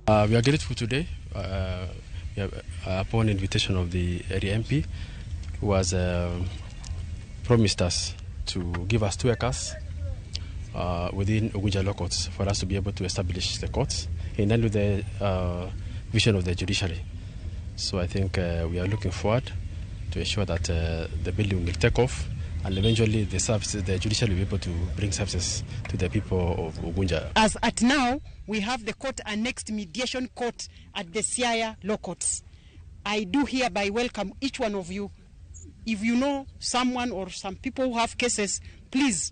We are grateful today upon invitation of the area MP, who has promised us to give us 2 acres within Ugunja Law Courts for us to be able to establish the courts in line with the vision of the judiciary. So I think we are looking forward to ensure that the building will take off and eventually the services, the judiciary will be able to bring services to the people of Ugunja.
As at now, we have the court annexed mediation court at the Siaya Law Courts. I do hereby welcome each one of you. If you know someone or some people who have cases, please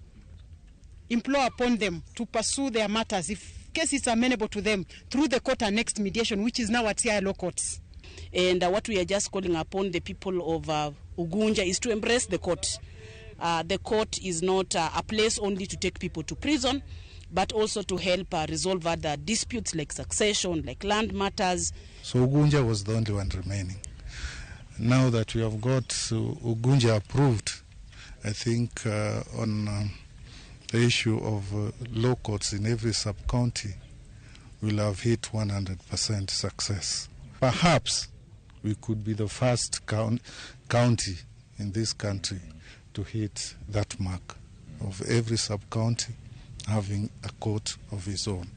implore upon them to pursue their matters if cases are amenable to them through the court annexed mediation, which is now at Siaya Law Courts.
And what we are just calling upon the people of Ugunja is to embrace the court. The court is not a place only to take people to prison, but also to help resolve other disputes like succession, like land matters.
So Ugunja was the only one remaining. Now that we have got Ugunja approved, I think on the issue of law courts in every sub-county will have hit 100% success. Perhaps we could be the first county in this country to hit that mark of every sub-county having a court of its own.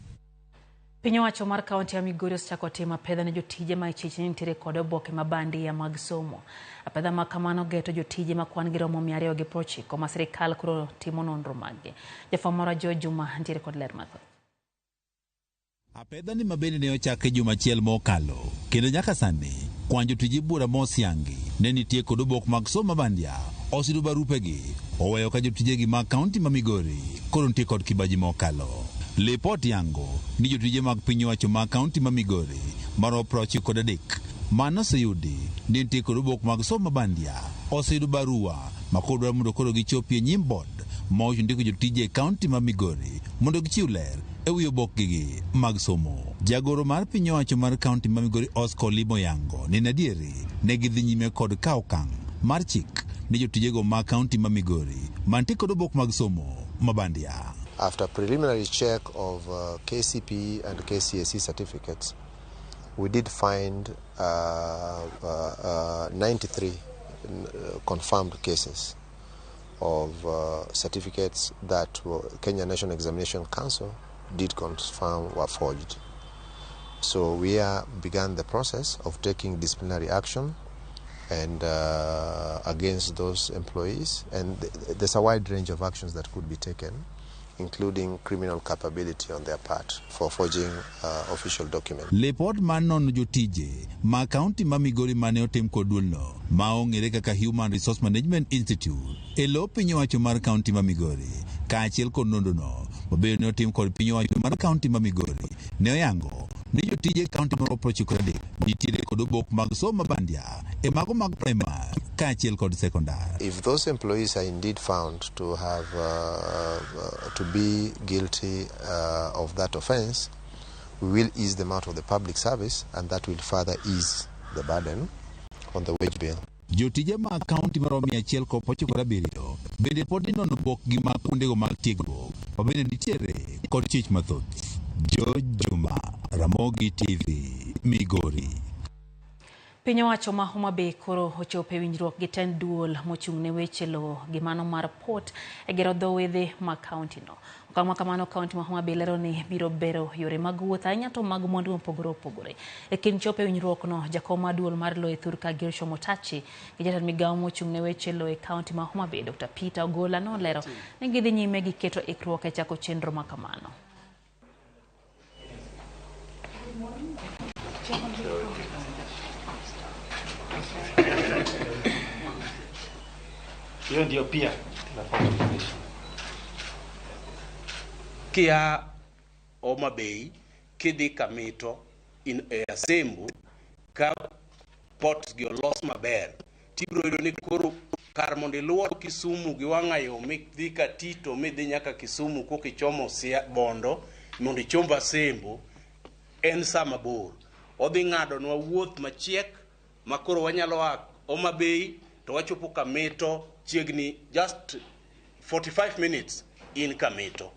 Piny owacho mar kaunti ya Migori osechako timo apedha ne jotije ma ichich ni nitiere kod oboke ma bandia mag somo. Apedha ma kamano geto jotije ma kwan gi romo 290 ma sirikal koro timo nonro maggi. Jafwambo marwa Joe Juma nitiere kod ler mathoth.
Apedha ni mabende ne ochak e juma achiel mokalo, kendo nyaka sani
Kwan jotije bura mosiangi ne nitie kod obok mag somo bandia oseyudo barupegi oweyo ka jotijegi mag kaunti ma Migori koro nitie kod kibaji mokalo. Lipot yango ni jotije mag piny owacho mag kaunti ma Migori maromo 93 mano oseyudi ni nitie kod obok mag somo bandia oseyudo barua ma koro dwaro mondo koro gichopi e nyim board ma owacho ndiko jotije e kaunti ma Migori mondo gichiw ler e wi obokgi mag somo. Jagoro mar piny owacho mar kaunti ma Migori Oscar Olimo yango ni adieri ne gidhi nyime kod kawo okang' mar chik ne jotijego mag kaunti ma Migori mantie kod obok mag somo mabandia.
After preliminary check of KCPE and KCSE certificates, we did find 93 confirmed cases of certificates that Kenya National Examination Council did confirm were forged. So we began the process of taking disciplinary action and against those employees, and there's a wide range of actions that could be taken, including criminal culpability on their part for forging official documents.
Lipot mar nono jotije ma kaunti ma Migori mane otim kod duolno ma ong'ere kaka Human Resource Management Institute e lo piny owacho mar kaunti ma Migori kaachiel kod nonrono mabeyo ne otim kod piny owacho mar kaunti ma Migori ne oyango ni jotije kaunti maromo 93 nitiere kod obok mag somo mabandia e mago mag primary kaachiel kod secondary.
If those employees are indeed found to have to be guilty of that offense, we will ease them out of the public service, and that will further ease the burden on the wage bill.
Jotije mag kaunti maromo 197 bende pod inono obokgi mag kuondego mag tiegruok ma bende nitiere kod chich mathoth. George Juma, Ramogi TV, Migori.
Piny owacho ma Homa Bay koro ochopo e winjruok gi tend duol mochung' ne weche lowo gi mano mar port e gero dho wedhe mag kaunti no. Okang' ma kamano kaunti ma Homa Bay lero ni biro bero yore mag wuoth ahinya to mag mwandu mopogore opogore. E kind chopo e winjruok no, jakom mar duol mar lowo e thurka Gershom Otachi gi jatend migawo mochung' ne weche lowo e kaunti ma Homa Bay Dr. Peter Ogola nolero ni gidhi nyime gi keto ikruok e chako chenro ma kamano.
Hiyo ndio pia tunafaa kuboresha.
Kia Homa Bay kidhi Kamito in Asembo ka port gi olos maber tibiro yudo ni koro kar mondo iluor Kisumu gi wang'ayo midhi Katito midhi nyaka Kisumu kokichomo Bondo mondo ichomb Asembo en saa mabor. Odhi ng'adonwa wuoth machiek ma koro wanyalo a Homa Bay to wachopo Kamito chiegni just 45 minutes in Kamito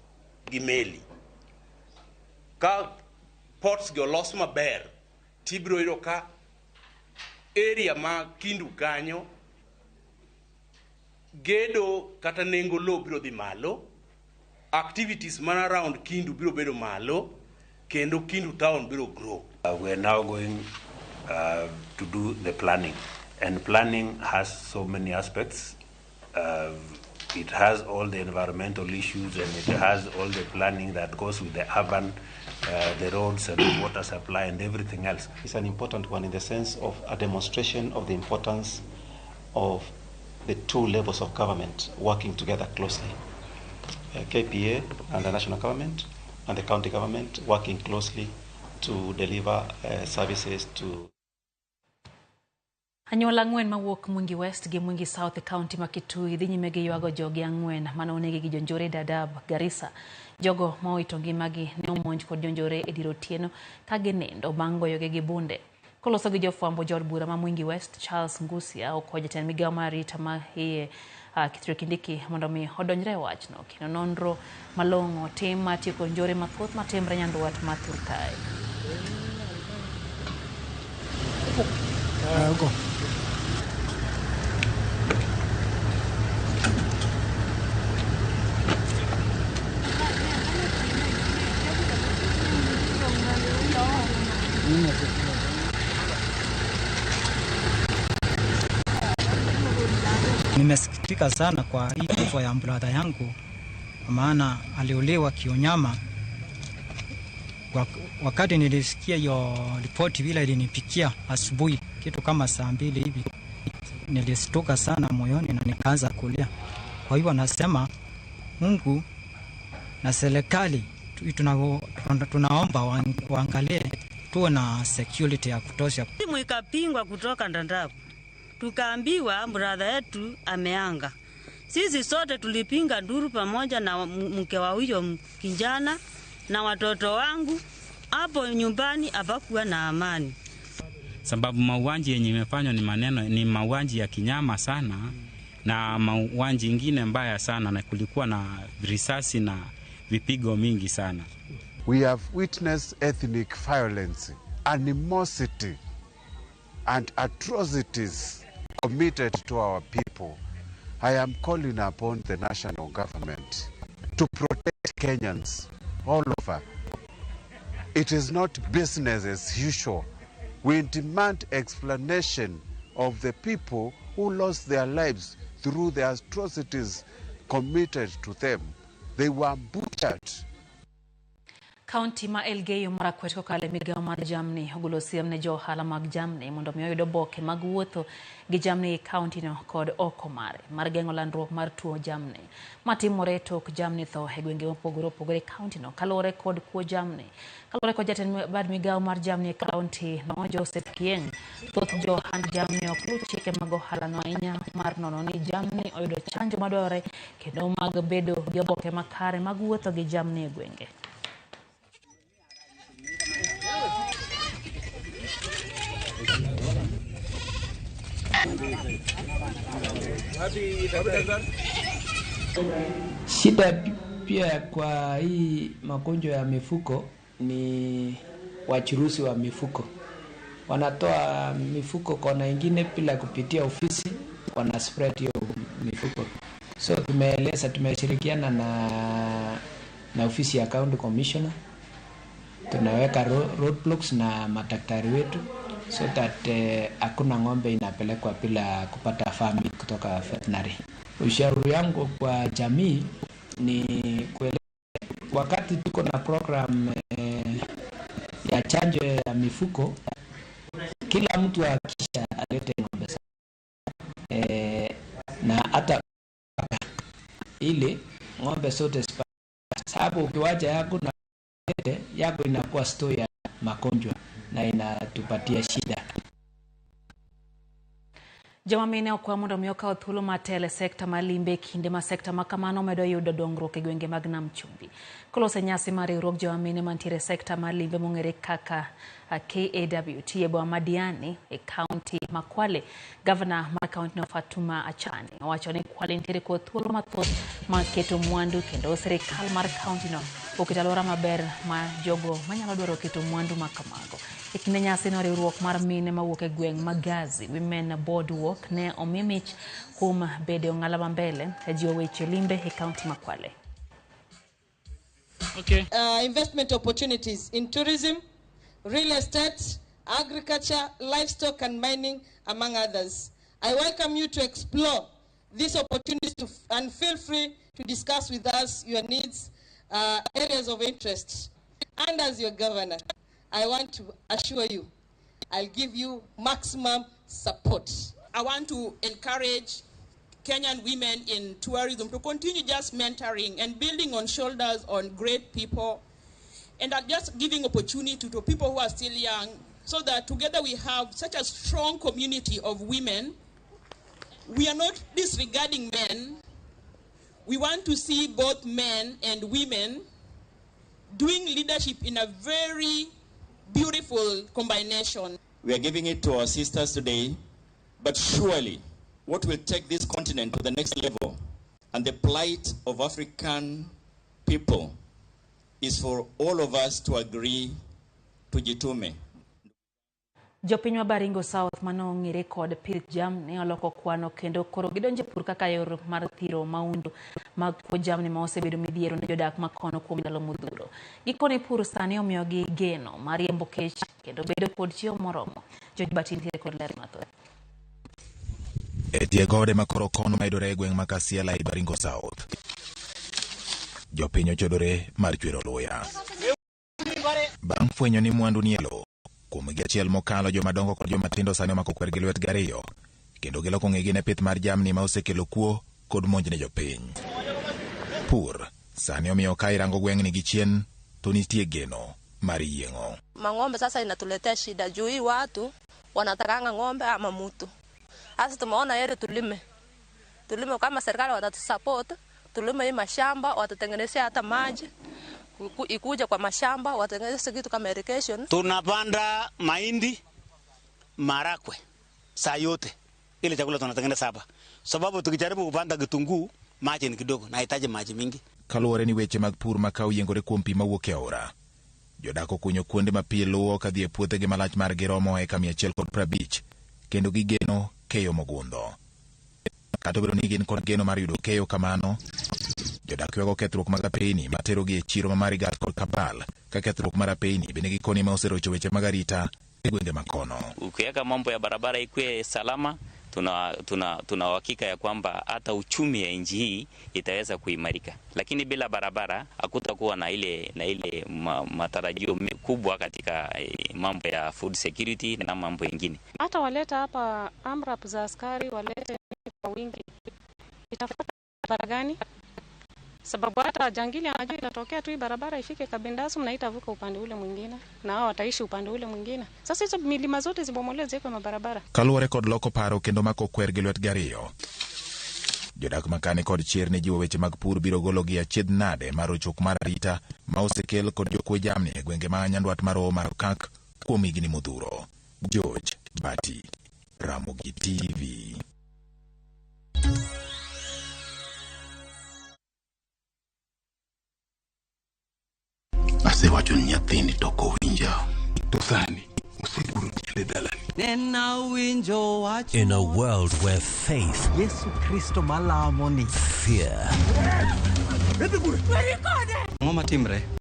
gi meli. Ka ports gi olos maber tibiro yudo ka area ma Kindu kanyo gedo kata nengo lowo biro dhi malo, activities man around Kindu biro bedo malo, kendo Kindu town biro grow.
We are now going to do the planning, and planning has so many aspects. It has all the environmental issues, and it has all the planning that goes with the urban, the roads and the water supply and everything else.
It's an important one in the sense of a demonstration of the importance of the two levels of government working together closely. KPA and the national government and the county government working closely to deliver services to.
Anyuola ang'wen mawuok Mwingi West gi Mwingi South e kaunti ma Kitui dhi nyime gi ywago jogi ang'wen mane onegi gi jonjore Dadaab, Garissa. Jogo ma owito ngimagi ne omonj kod jonjore e dier otieno ka ginindo bang' goyogi gi bunde. Koloso gi jofwambo jood bura ma Mwingi West, Charles Ngusia okwayo jatend migawo mar arita ma iye Kithure Kindiki mondo mi odonjre e wachno kendo nonro malong'o tim mar tieko njore mathoth matimre nyandwat ma thur kae.
Nimesikitika sana kwa hii kifo ya brother yangu, maana aliuliwa kionyama. Wakati nilisikia hiyo ripoti vile ilinipikia asubuhi, Kitu kama saa 2 hivi nilistuka sana moyoni na nikaanza kulia. Kwa hivyo nasema Mungu na serikali tunaomba waangalie tuwe na security ya kutosha.
Simu ikapingwa kutoka Ndandabu, tukaambiwa brother yetu ameanga. Sisi sote tulipinga nduru pamoja na mke wa huyo kijana na watoto wangu. Hapo nyumbani hapakuwa na amani.
Sababu mauaji yenye imefanywa ni maneno, ni mauaji ya kinyama sana na mauaji ingine mbaya sana, na kulikuwa na risasi na vipigo mingi sana.
We have witnessed ethnic violence, animosity and atrocities committed to our people. I am calling upon the national government to protect Kenyans all over. It is not business as usual. We demand explanation of the people who lost their lives through the atrocities committed to them. They were butchered.
Kaunti ma Elgeyo Marakwet kokalo e migawo mar jamni ogolo siem ne jo ohala mag jamni mondo mi oyud oboke mag wuotho gi jamni e kaunti no kod oko mare mar geng'o landruok mar tuo jamni matimore tok jamni tho e gwenge mopogore opogore e kaunti no kaluwore kod kuo jamni. Kaluwore kod jatend bad migawo mar jamni e kaunti no Joseph Kieng, thoth jo ohand jamni ok luw chike mag ohala no ahinya mar nono ni jamni oyudo chanjo madwarore kendo mag bedo gi oboke makare mag wuotho gi jamni e gwenge.
Shida pia kwa hii magonjwa ya mifuko ni wachuruzi wa mifuko. Wanatoa mifuko kona ingine bila kupitia ofisi, wana spread hiyo mifuko. So tumeeleza, tumeshirikiana na ofisi ya county commissioner. Tunaweka roadblocks na madaktari wetu so that hakuna ng'ombe inapelekwa bila kupata permit kutoka veterinary. Ushauri yangu kwa jamii ni kuelewa wakati tuko na program ya chanjo ya mifuko, kila mtu hakikisha alete ng'ombe na hata ili ng'ombe zote, sababu ukiwacha yako na yako inakuwa store ya magonjwa na inatupatia shida.
Joma mine okwa mondo mi okaw thuolo mar telo e sekta mar limbe kinde ma sekta ma kamano medo yudo dongruok e gwenge mag Nam Chumbi. Kolose nyasi mar riwruog joma mine mantiere e sekta mar limbe mong'ere kaka KAWT e boma ma Diani e kaunti ma Kwale, gavana mar kaunti no Fatuma Achani owacho ni Kwale nitiere kod thuolo mathoth mar keto mwandu kendo sirikal mar kaunti no oketo alwora maber ma jogo manyalo dwaro keto mwandu ma kamago. E kinde nyasi no riwruok mar mine mawuok e gweng' ma Gazi Women Boardwalk ne omi mich kuom bedo e ong'ala ma mbele e jiwo weche limbe e kaunti ma Kwale.
Okay. Investment opportunities in tourism, real estate, agriculture, livestock and mining, among others. I welcome you to explore these opportunities and feel free to discuss with us your needs, areas of interest. And as your governor, I want to assure you, I'll give you maximum support.
I want to encourage Kenyan women in tourism to continue just mentoring and building on shoulders on great people and just giving opportunity to people who are still young so that together we have such a strong community of women. We are not disregarding men. We want to see both men and women doing leadership in a very beautiful combination.
We are giving it to our sisters today, but surely what will take this continent to the next level and the plight of African people is for all of us to agree to jitume.
Jopiny ma Baringo South mane ong'ere kod pith jamni oloko kwano kendo koro gidonjo e pur kaka yor mar thiro maundu mag kuo jamni ma osebedo midhiero ne jodak ma kono kuom ndalo modhuro. Gikone pur sani omiyogi geno mar riembo kech kendo bedo kod chiemo moromo. George Bati nitiere kod ler mathoth.
E tie gode ma koro kono mayudore e gweng' ma Kasiela e Baringo South, jopiny ochodore mar chwero luya bang' fwenyo ni mwandu ni e lowo. Kuom higa achiel mokalo, jomadongo kod jomatindo sani omako kwer gi lwetgi ariyo, kendo giloko ng'egi ne pith mar jamni ma osekelo kuo kod monj ne jopiny. Pur sani omiyo ka irango gweng'ni gi chien to nitie geno mar yieng'o.
Mang'ombe sasa inatuletea shida juu hii watu wanatakanga ng'ombe ama mutu. Sasa tumeona heri tulime. Tulime kama serikali watatusupport, tulime hii mashamba, watutengenezea hata maji. Ikuja kwa mashamba, watengeneze kitu kama irrigation.
Tunapanda mahindi, marakwe, saa yote. Ile chakula tunatengeneza hapa. Sababu tukijaribu kupanda kitunguu, maji ni kidogo, nahitaji maji mingi.
Kaluwore ni weche mag pur ma ka oyiengore kuom pi mawuok e aora. Jodak okunyo kuonde ma pi luwo kadhi e puothegi malach margi romo eka 150 kendo gigeno keyo mogundho. Kata obedo ni gin kod geno mar yudo keyo kamano, jodak ywago kethruok mag apeyni materogi e chiro ma Marigat kod Kabal, ka kethruok mar apeyni bende gikoni ma oserocho weche mag arita e gwenge makono.
Ukiweka mambo ya barabara ikuwe salama, tuna uhakika ya kwamba hata uchumi ya nchi hii itaweza kuimarika. Lakini bila barabara hakutakuwa na ile matarajio kubwa katika mambo ya food security na mambo mengine.
Hata waleta hapa amrap za askari walete kwa wingi. Itafuata barabara gani? Sababu hata jangili anajua inatokea tu hii barabara ifike Kabindasu na itavuka upande ule mwingine na hao wataishi upande ule mwingine. Sasa hizo milima zote zibomolewe ziwekwe mabarabara.
Kaluwore kod loko paro kendo mako kwer gi lwetgi ariyo. Jodak makane kod chir ne jiwo weche mag pur biro gologi achiedh nade mar rochruok mar arita ma osekel kod jokwe jamni e gwenge ma nyandwat mar Hoho mar Okak kuom higni modhuro. George Bati, Ramogi TV.
Asewacho ni nyathini to ok owinja. To sani oseguro tiende dalani.
In a world where faith,
Yesu Kristo malamo ni,
fear,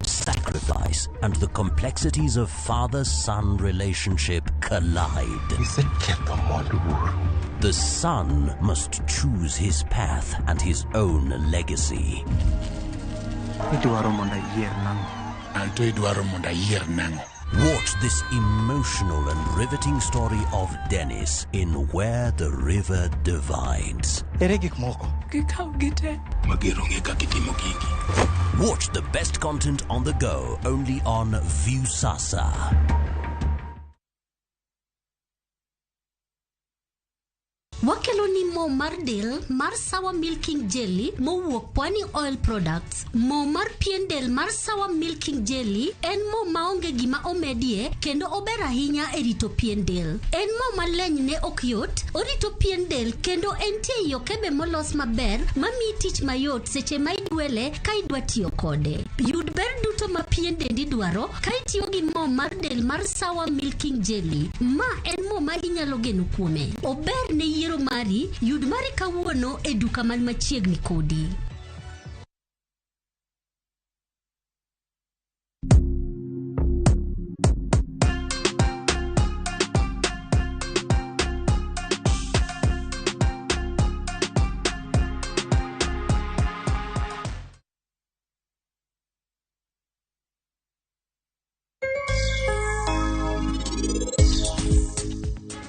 sacrifice, and the complexities of father-son relationship collide. The son must choose his path and his own legacy. Watch this emotional and riveting story of Dennis in Where the River Divides. Watch the best content on the go only on Viusasa.
Wakelo ni mo mar del mar Sawa Milking Jelly mowuok Pwani Oil Products. Mo mar pien del mar Sawa Milking Jelly en mo maonge gima omedie kendo ober ahinya e rito pien del. En mo maleny ne ok yot, orito pien del kendo entie ei okebe molos maber mamiyi tich mayot seche ma idwele ka idwa tiyo kode. Yud ber duto ma pien dendi dwaro ka itiyo gi mo mar del mar Sawa Milking Jelly. Ma en mo ma inyalo geno kuome. Ober ne yiero mari, yud mari kawuono e duka man machiegni kodi.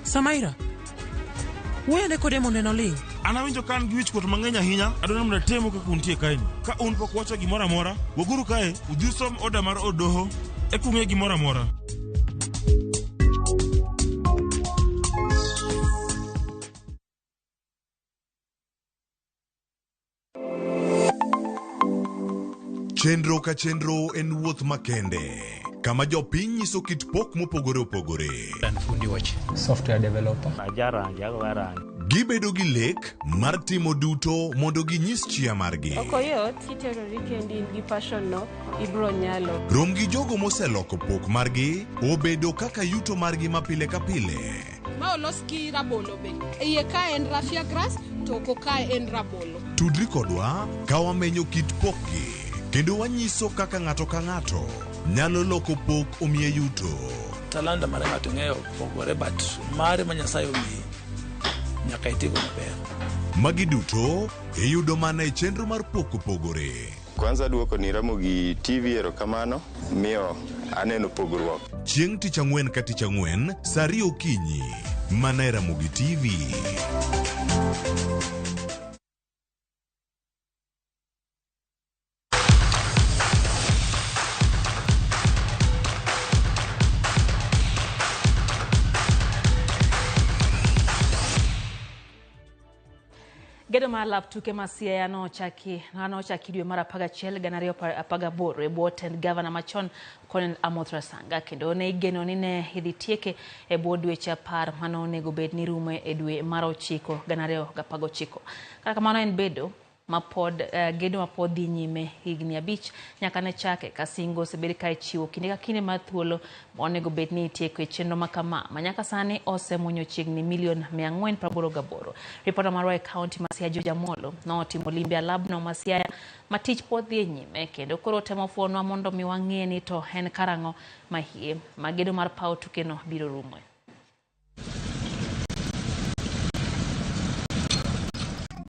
Samaira, weyane kode mondo en oling'.
An awinjo ka an gi wichkuot mang'eny ahinya, adwaro mondo atemu kaka untie kaeni. Ka un pok wacho gimoro amora, wuoguru kae, udhi usom oda mar od doho, eka ung'e gimoro amora.
Chenro ka chenro en wuoth makende, kama jopiny nyiso kit pok mopogore opogore.
Fundi weche. Software developer.
Gibedo gi lek mar timo duto mondo ginyis chia margi.
Ok oyot kiterori kendi in gi passion no, ibro nyalo.
Rom gi jogo moseloko pok margi obedo kaka yuto margi ma pile ka pile.
Ma olos gi rabolo be. Iye ka en raffia grass to oko ka en rabolo.
Tudri kodwa ka wamenyo kit pokgi kendo wanyiso kaka ng'ato ka ng'ato nyalo loko pok omiye yuto.
Talanta mar ng'ato ng'eyo pogore but mare ma Nyasaye omiyi nyaka itigo maber.
Magi duto iyudo mana e chenro mar pok opogore.
Kwanza duoko ni Ramogi TV erokamano miyo
Aneno pogruok.
Chieng' tich ang'wen ka tich ang'wen, sa ariyo okinyi, mana e Ramogi TV.
Gedo mar lap tuke ma Siaya nochaki nochaki dwe mar 11 2018 e bwo tend gavana machon Colonel Amoth Rasanga kendo ne igeno ni ne idhi tieke e bwo dweche 10 mane onego bed ni rumo e dwe mar 9 2019. Kata kamano en bedo mapod gedo mapod dhi nyime higni 5 nyaka ne chake ka singo osebed ka ichiwo kinde ka kinde mar thuolo ma onego bed ni itieko e chenro ma kama ma nyaka sani osemuonyo chiegni milion 488. Ripota marwa e kaunti ma Siaya George Amolo notimo limbe alabno ma Siaya ma tich pod dhi nyime kendo koro temo fuonwa mondo mi wang'e ni to en karang'o mahie ma gedo mar paw tukeno biro rumoe.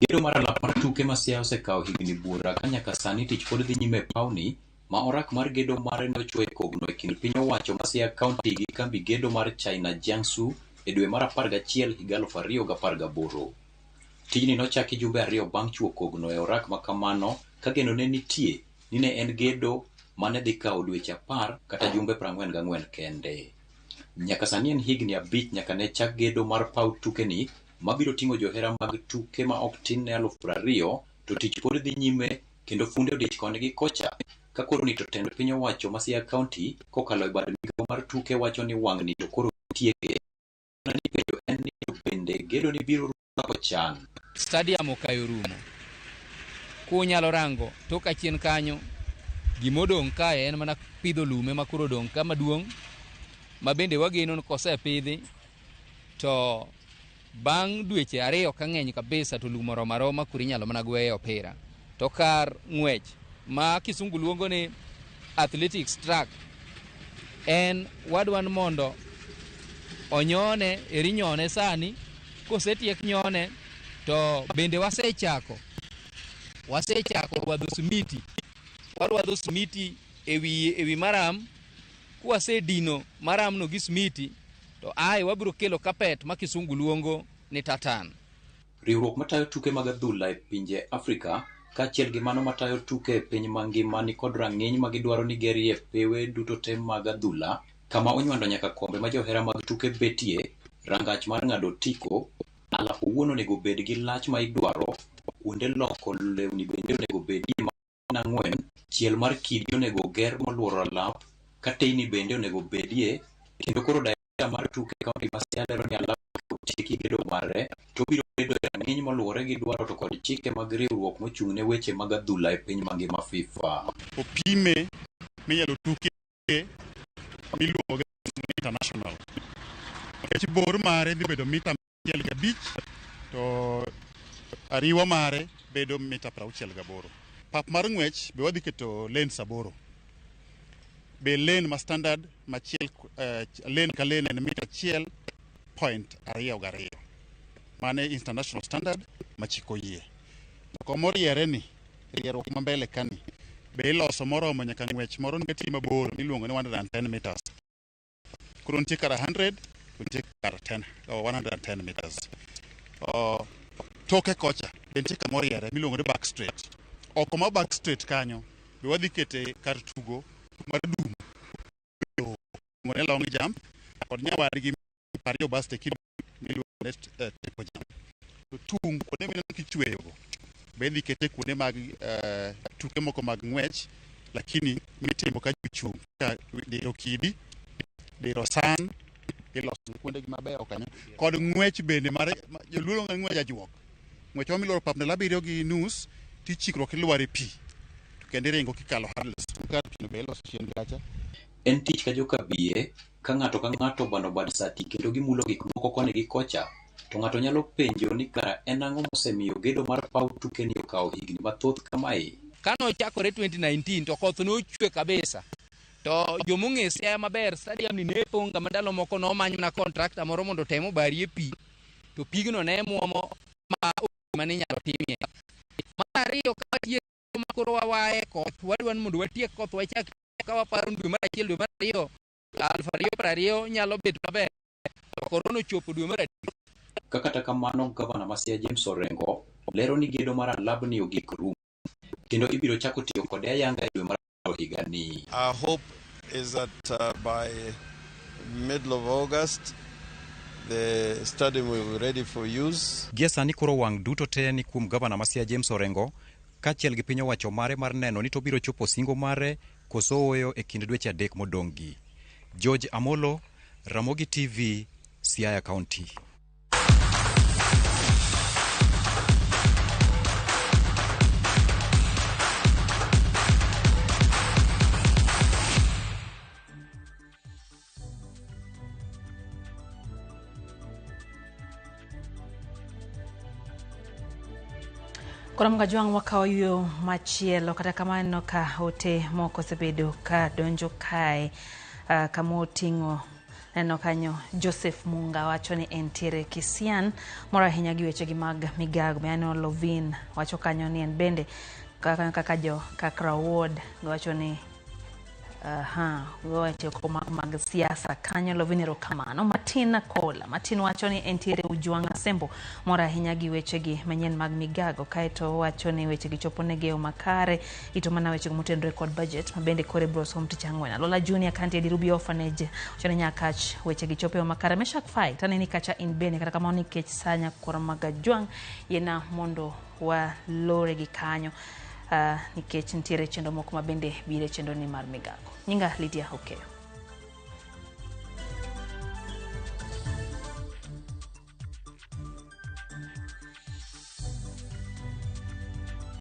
Gedo mar alap mar tuke ma Siaya osekawo higni buora ka nyaka sani tich pod dhi nyime e pawni ma orak mar gedo mare ne ochwo e kogno e kind piny owacho ma Siaya County gi kambi gedo mar China Jiangsu e dwe mar 11 higa 2018. Tijni nochaki jumbe 2 bang' chwo kogno e orak ma kamano ka geno ne nitie ni ne en gedo mane dhi kawo dweche 10 kata jumbe 44 kende. Nyaka sani en higni 5 nyaka ne chak gedo mar paw tukeni mabiro ting'o johera mag tuke ma ok tin ne 20,000 to tich pod dhi nyime kendo funde odich koni gi kocha ka koro ni to tend piny owacho ma Siaya County kokalo e bad migawo mar tuke wacho ni wang'ni to koro tieke. Ni penjo en ni to bende gedo ni biro rumo kaka ochan.
Stadium okayo rumo. Kunyalo rango tok achien kanyo gimodong' kae en mana pidho lume ma koro odong' ka maduong' ma bende wageno ni kosepidhi to bang' dweche 2 ka ng'eny kabisa to lum oromo aroma koro inyalo mana gweye opira. To kar ng'wech ma kisungu luongo ni athletics track en wadwa ni mondo onyone eri nyone sani kosetiek nyone to bende wasechako rwadho simiti. Warwadho simiti ewi maram. Kwasedino maramno gi simiti to ae wabiro kelo carpet ma kisungu luongo ni tartan.
Riwruok matayo tuke mag adhula e pinje Afrika kaachiel gi mano matayo tuke e piny mangima ni kod rang'iny ma gidwaro ni gerie pewe duto te mag adhula kama onywando nyaka kombe ma johera mag tuke betie, rangach mar ng'ado otiko, alap owuon onego bed gi lach ma idwaro, kuonde loko lewni bende onego bedie ma 4, chiel mar kidi onego ger moluoro alap, ka teyni bende onego bedie, kendo koro director mar tuke e kaunti ma Siaya lero ni alap otieki gedo mare to obiro bedo e rang'iny moluwore gi dwaro to kod chike mag riwruok mochung' ne weche mag adhula e piny mangima FIFA.
Opime minyalo tuke miluongo gi international. Nikech bor mare dhi bedo mita 105 to ariwa mare bedo mita 68. Pap mar ng'wech be wadhi keto lanes 8. Be lane ma standard machiel lane ka lane en mita 1.22. Mane international standard machiko yie. To komoriere ni rieruok ma mbele kani be iloso moromo nyaka ng'wech moro nitie mabor miluongo ni 110 meters. Koro nitie kar 100 to nitie kar 10 or 110 meters. Toke kocha be nitie kamoriere miluongo ni back straight. Oko ma back straight kanyo be wadhi kete kar tugo mar dum miluongo ni long jump kod nyawadgi pariyo baste miluongo ni triple jump. To tung' kuonde mineno kichweyogo be idhi kete kuonde mag tuke moko mag ng'wech lakini mitimo ka ji ochung' ka diro kidi, diro san, iloso kuondegi mabeyo kanyo kod ng'wech bende mar joluo luongo ni ng'wej ajuok. Ng'wech ma miluoro pap ndalo 7.5 tichikruok ilwar e pi to kendo iringo kikalo hurdles. Kar pi no be iloso chien kacha.
En tich ka joka biye ka ng'ato ka ng'ato obano bad sati kendo gimulo gik moko koni gi kocha to ng'ato nyalo penjo ni kara en ang'o mosemiyo gedo mar paw tuke ni okawo higni mathoth kamae.
Kane ochakore 2019 to koth nochwe kabisa. To jomong'e Siaya maber stadium ni ne pong' kama ndalo moko nomany mana contractor moro mondo otem obarie pi to pigno ne muomo ma mane inyalo timie. Mar ariyo ka watieko ma koro wawaye koth wadwa ni mondo watiek koth wachak Ka waparo dwe mar achiel dwe mar ariyo 2020 nyalo bet maber. To korona ochopo dwe mar adek.
Ka kata kamano gavana ma Siaya James Orengo lero ni gedo mar alabni ogik rumo kendo ibiro chako tiyo kode ayanga e dwe mar aboro higani.
Our hope is that by middle of August the stadium will be ready for use.
Gie sani koro wang' duto te ni kuom gavana ma Siaya James Orengo kaachiel gi piny owacho mare mar neno ni to obiro chopo singo mare koso ooyo e kind dweche adek modong' gi. George Amolo, Ramogi TV, Siaya County.
Koro Mgajwang' wakawo yo machielo kata kamano ka ote moko osebedo ka donjo kae kama oting'o neno kanyo Joseph Munga wacho ni entiere Kisian moro ahinya gi wechegi mag migago. Aneno Lovin wacho kanyo ni en bende kaka jo Kakra Ward wacho ni weche mag siasa kanyo. Lovin erokamano. Martin Kola Martin wacho ni entiere Ujwang' Asembo mor ahinya gi wechegi manyien mag migago, kaeto wacho ni wechegi chopo negi e yo makare ito mana wechego motenore kod budget ma bende koro ibiro som tich ang'wen. Lola Junior kantie Dirubi Orphanage wacho ni Nyakach wechegi chopo e yo makare. Meshak Fai taneni kacha in bende kata kamano nikech sa nyakwar Magajwang' yiena mondo walore gi kanyo nikech nitiere chenro moko ma bende biro e chenro ni mar migago. Nyinga Lydia Okeyo.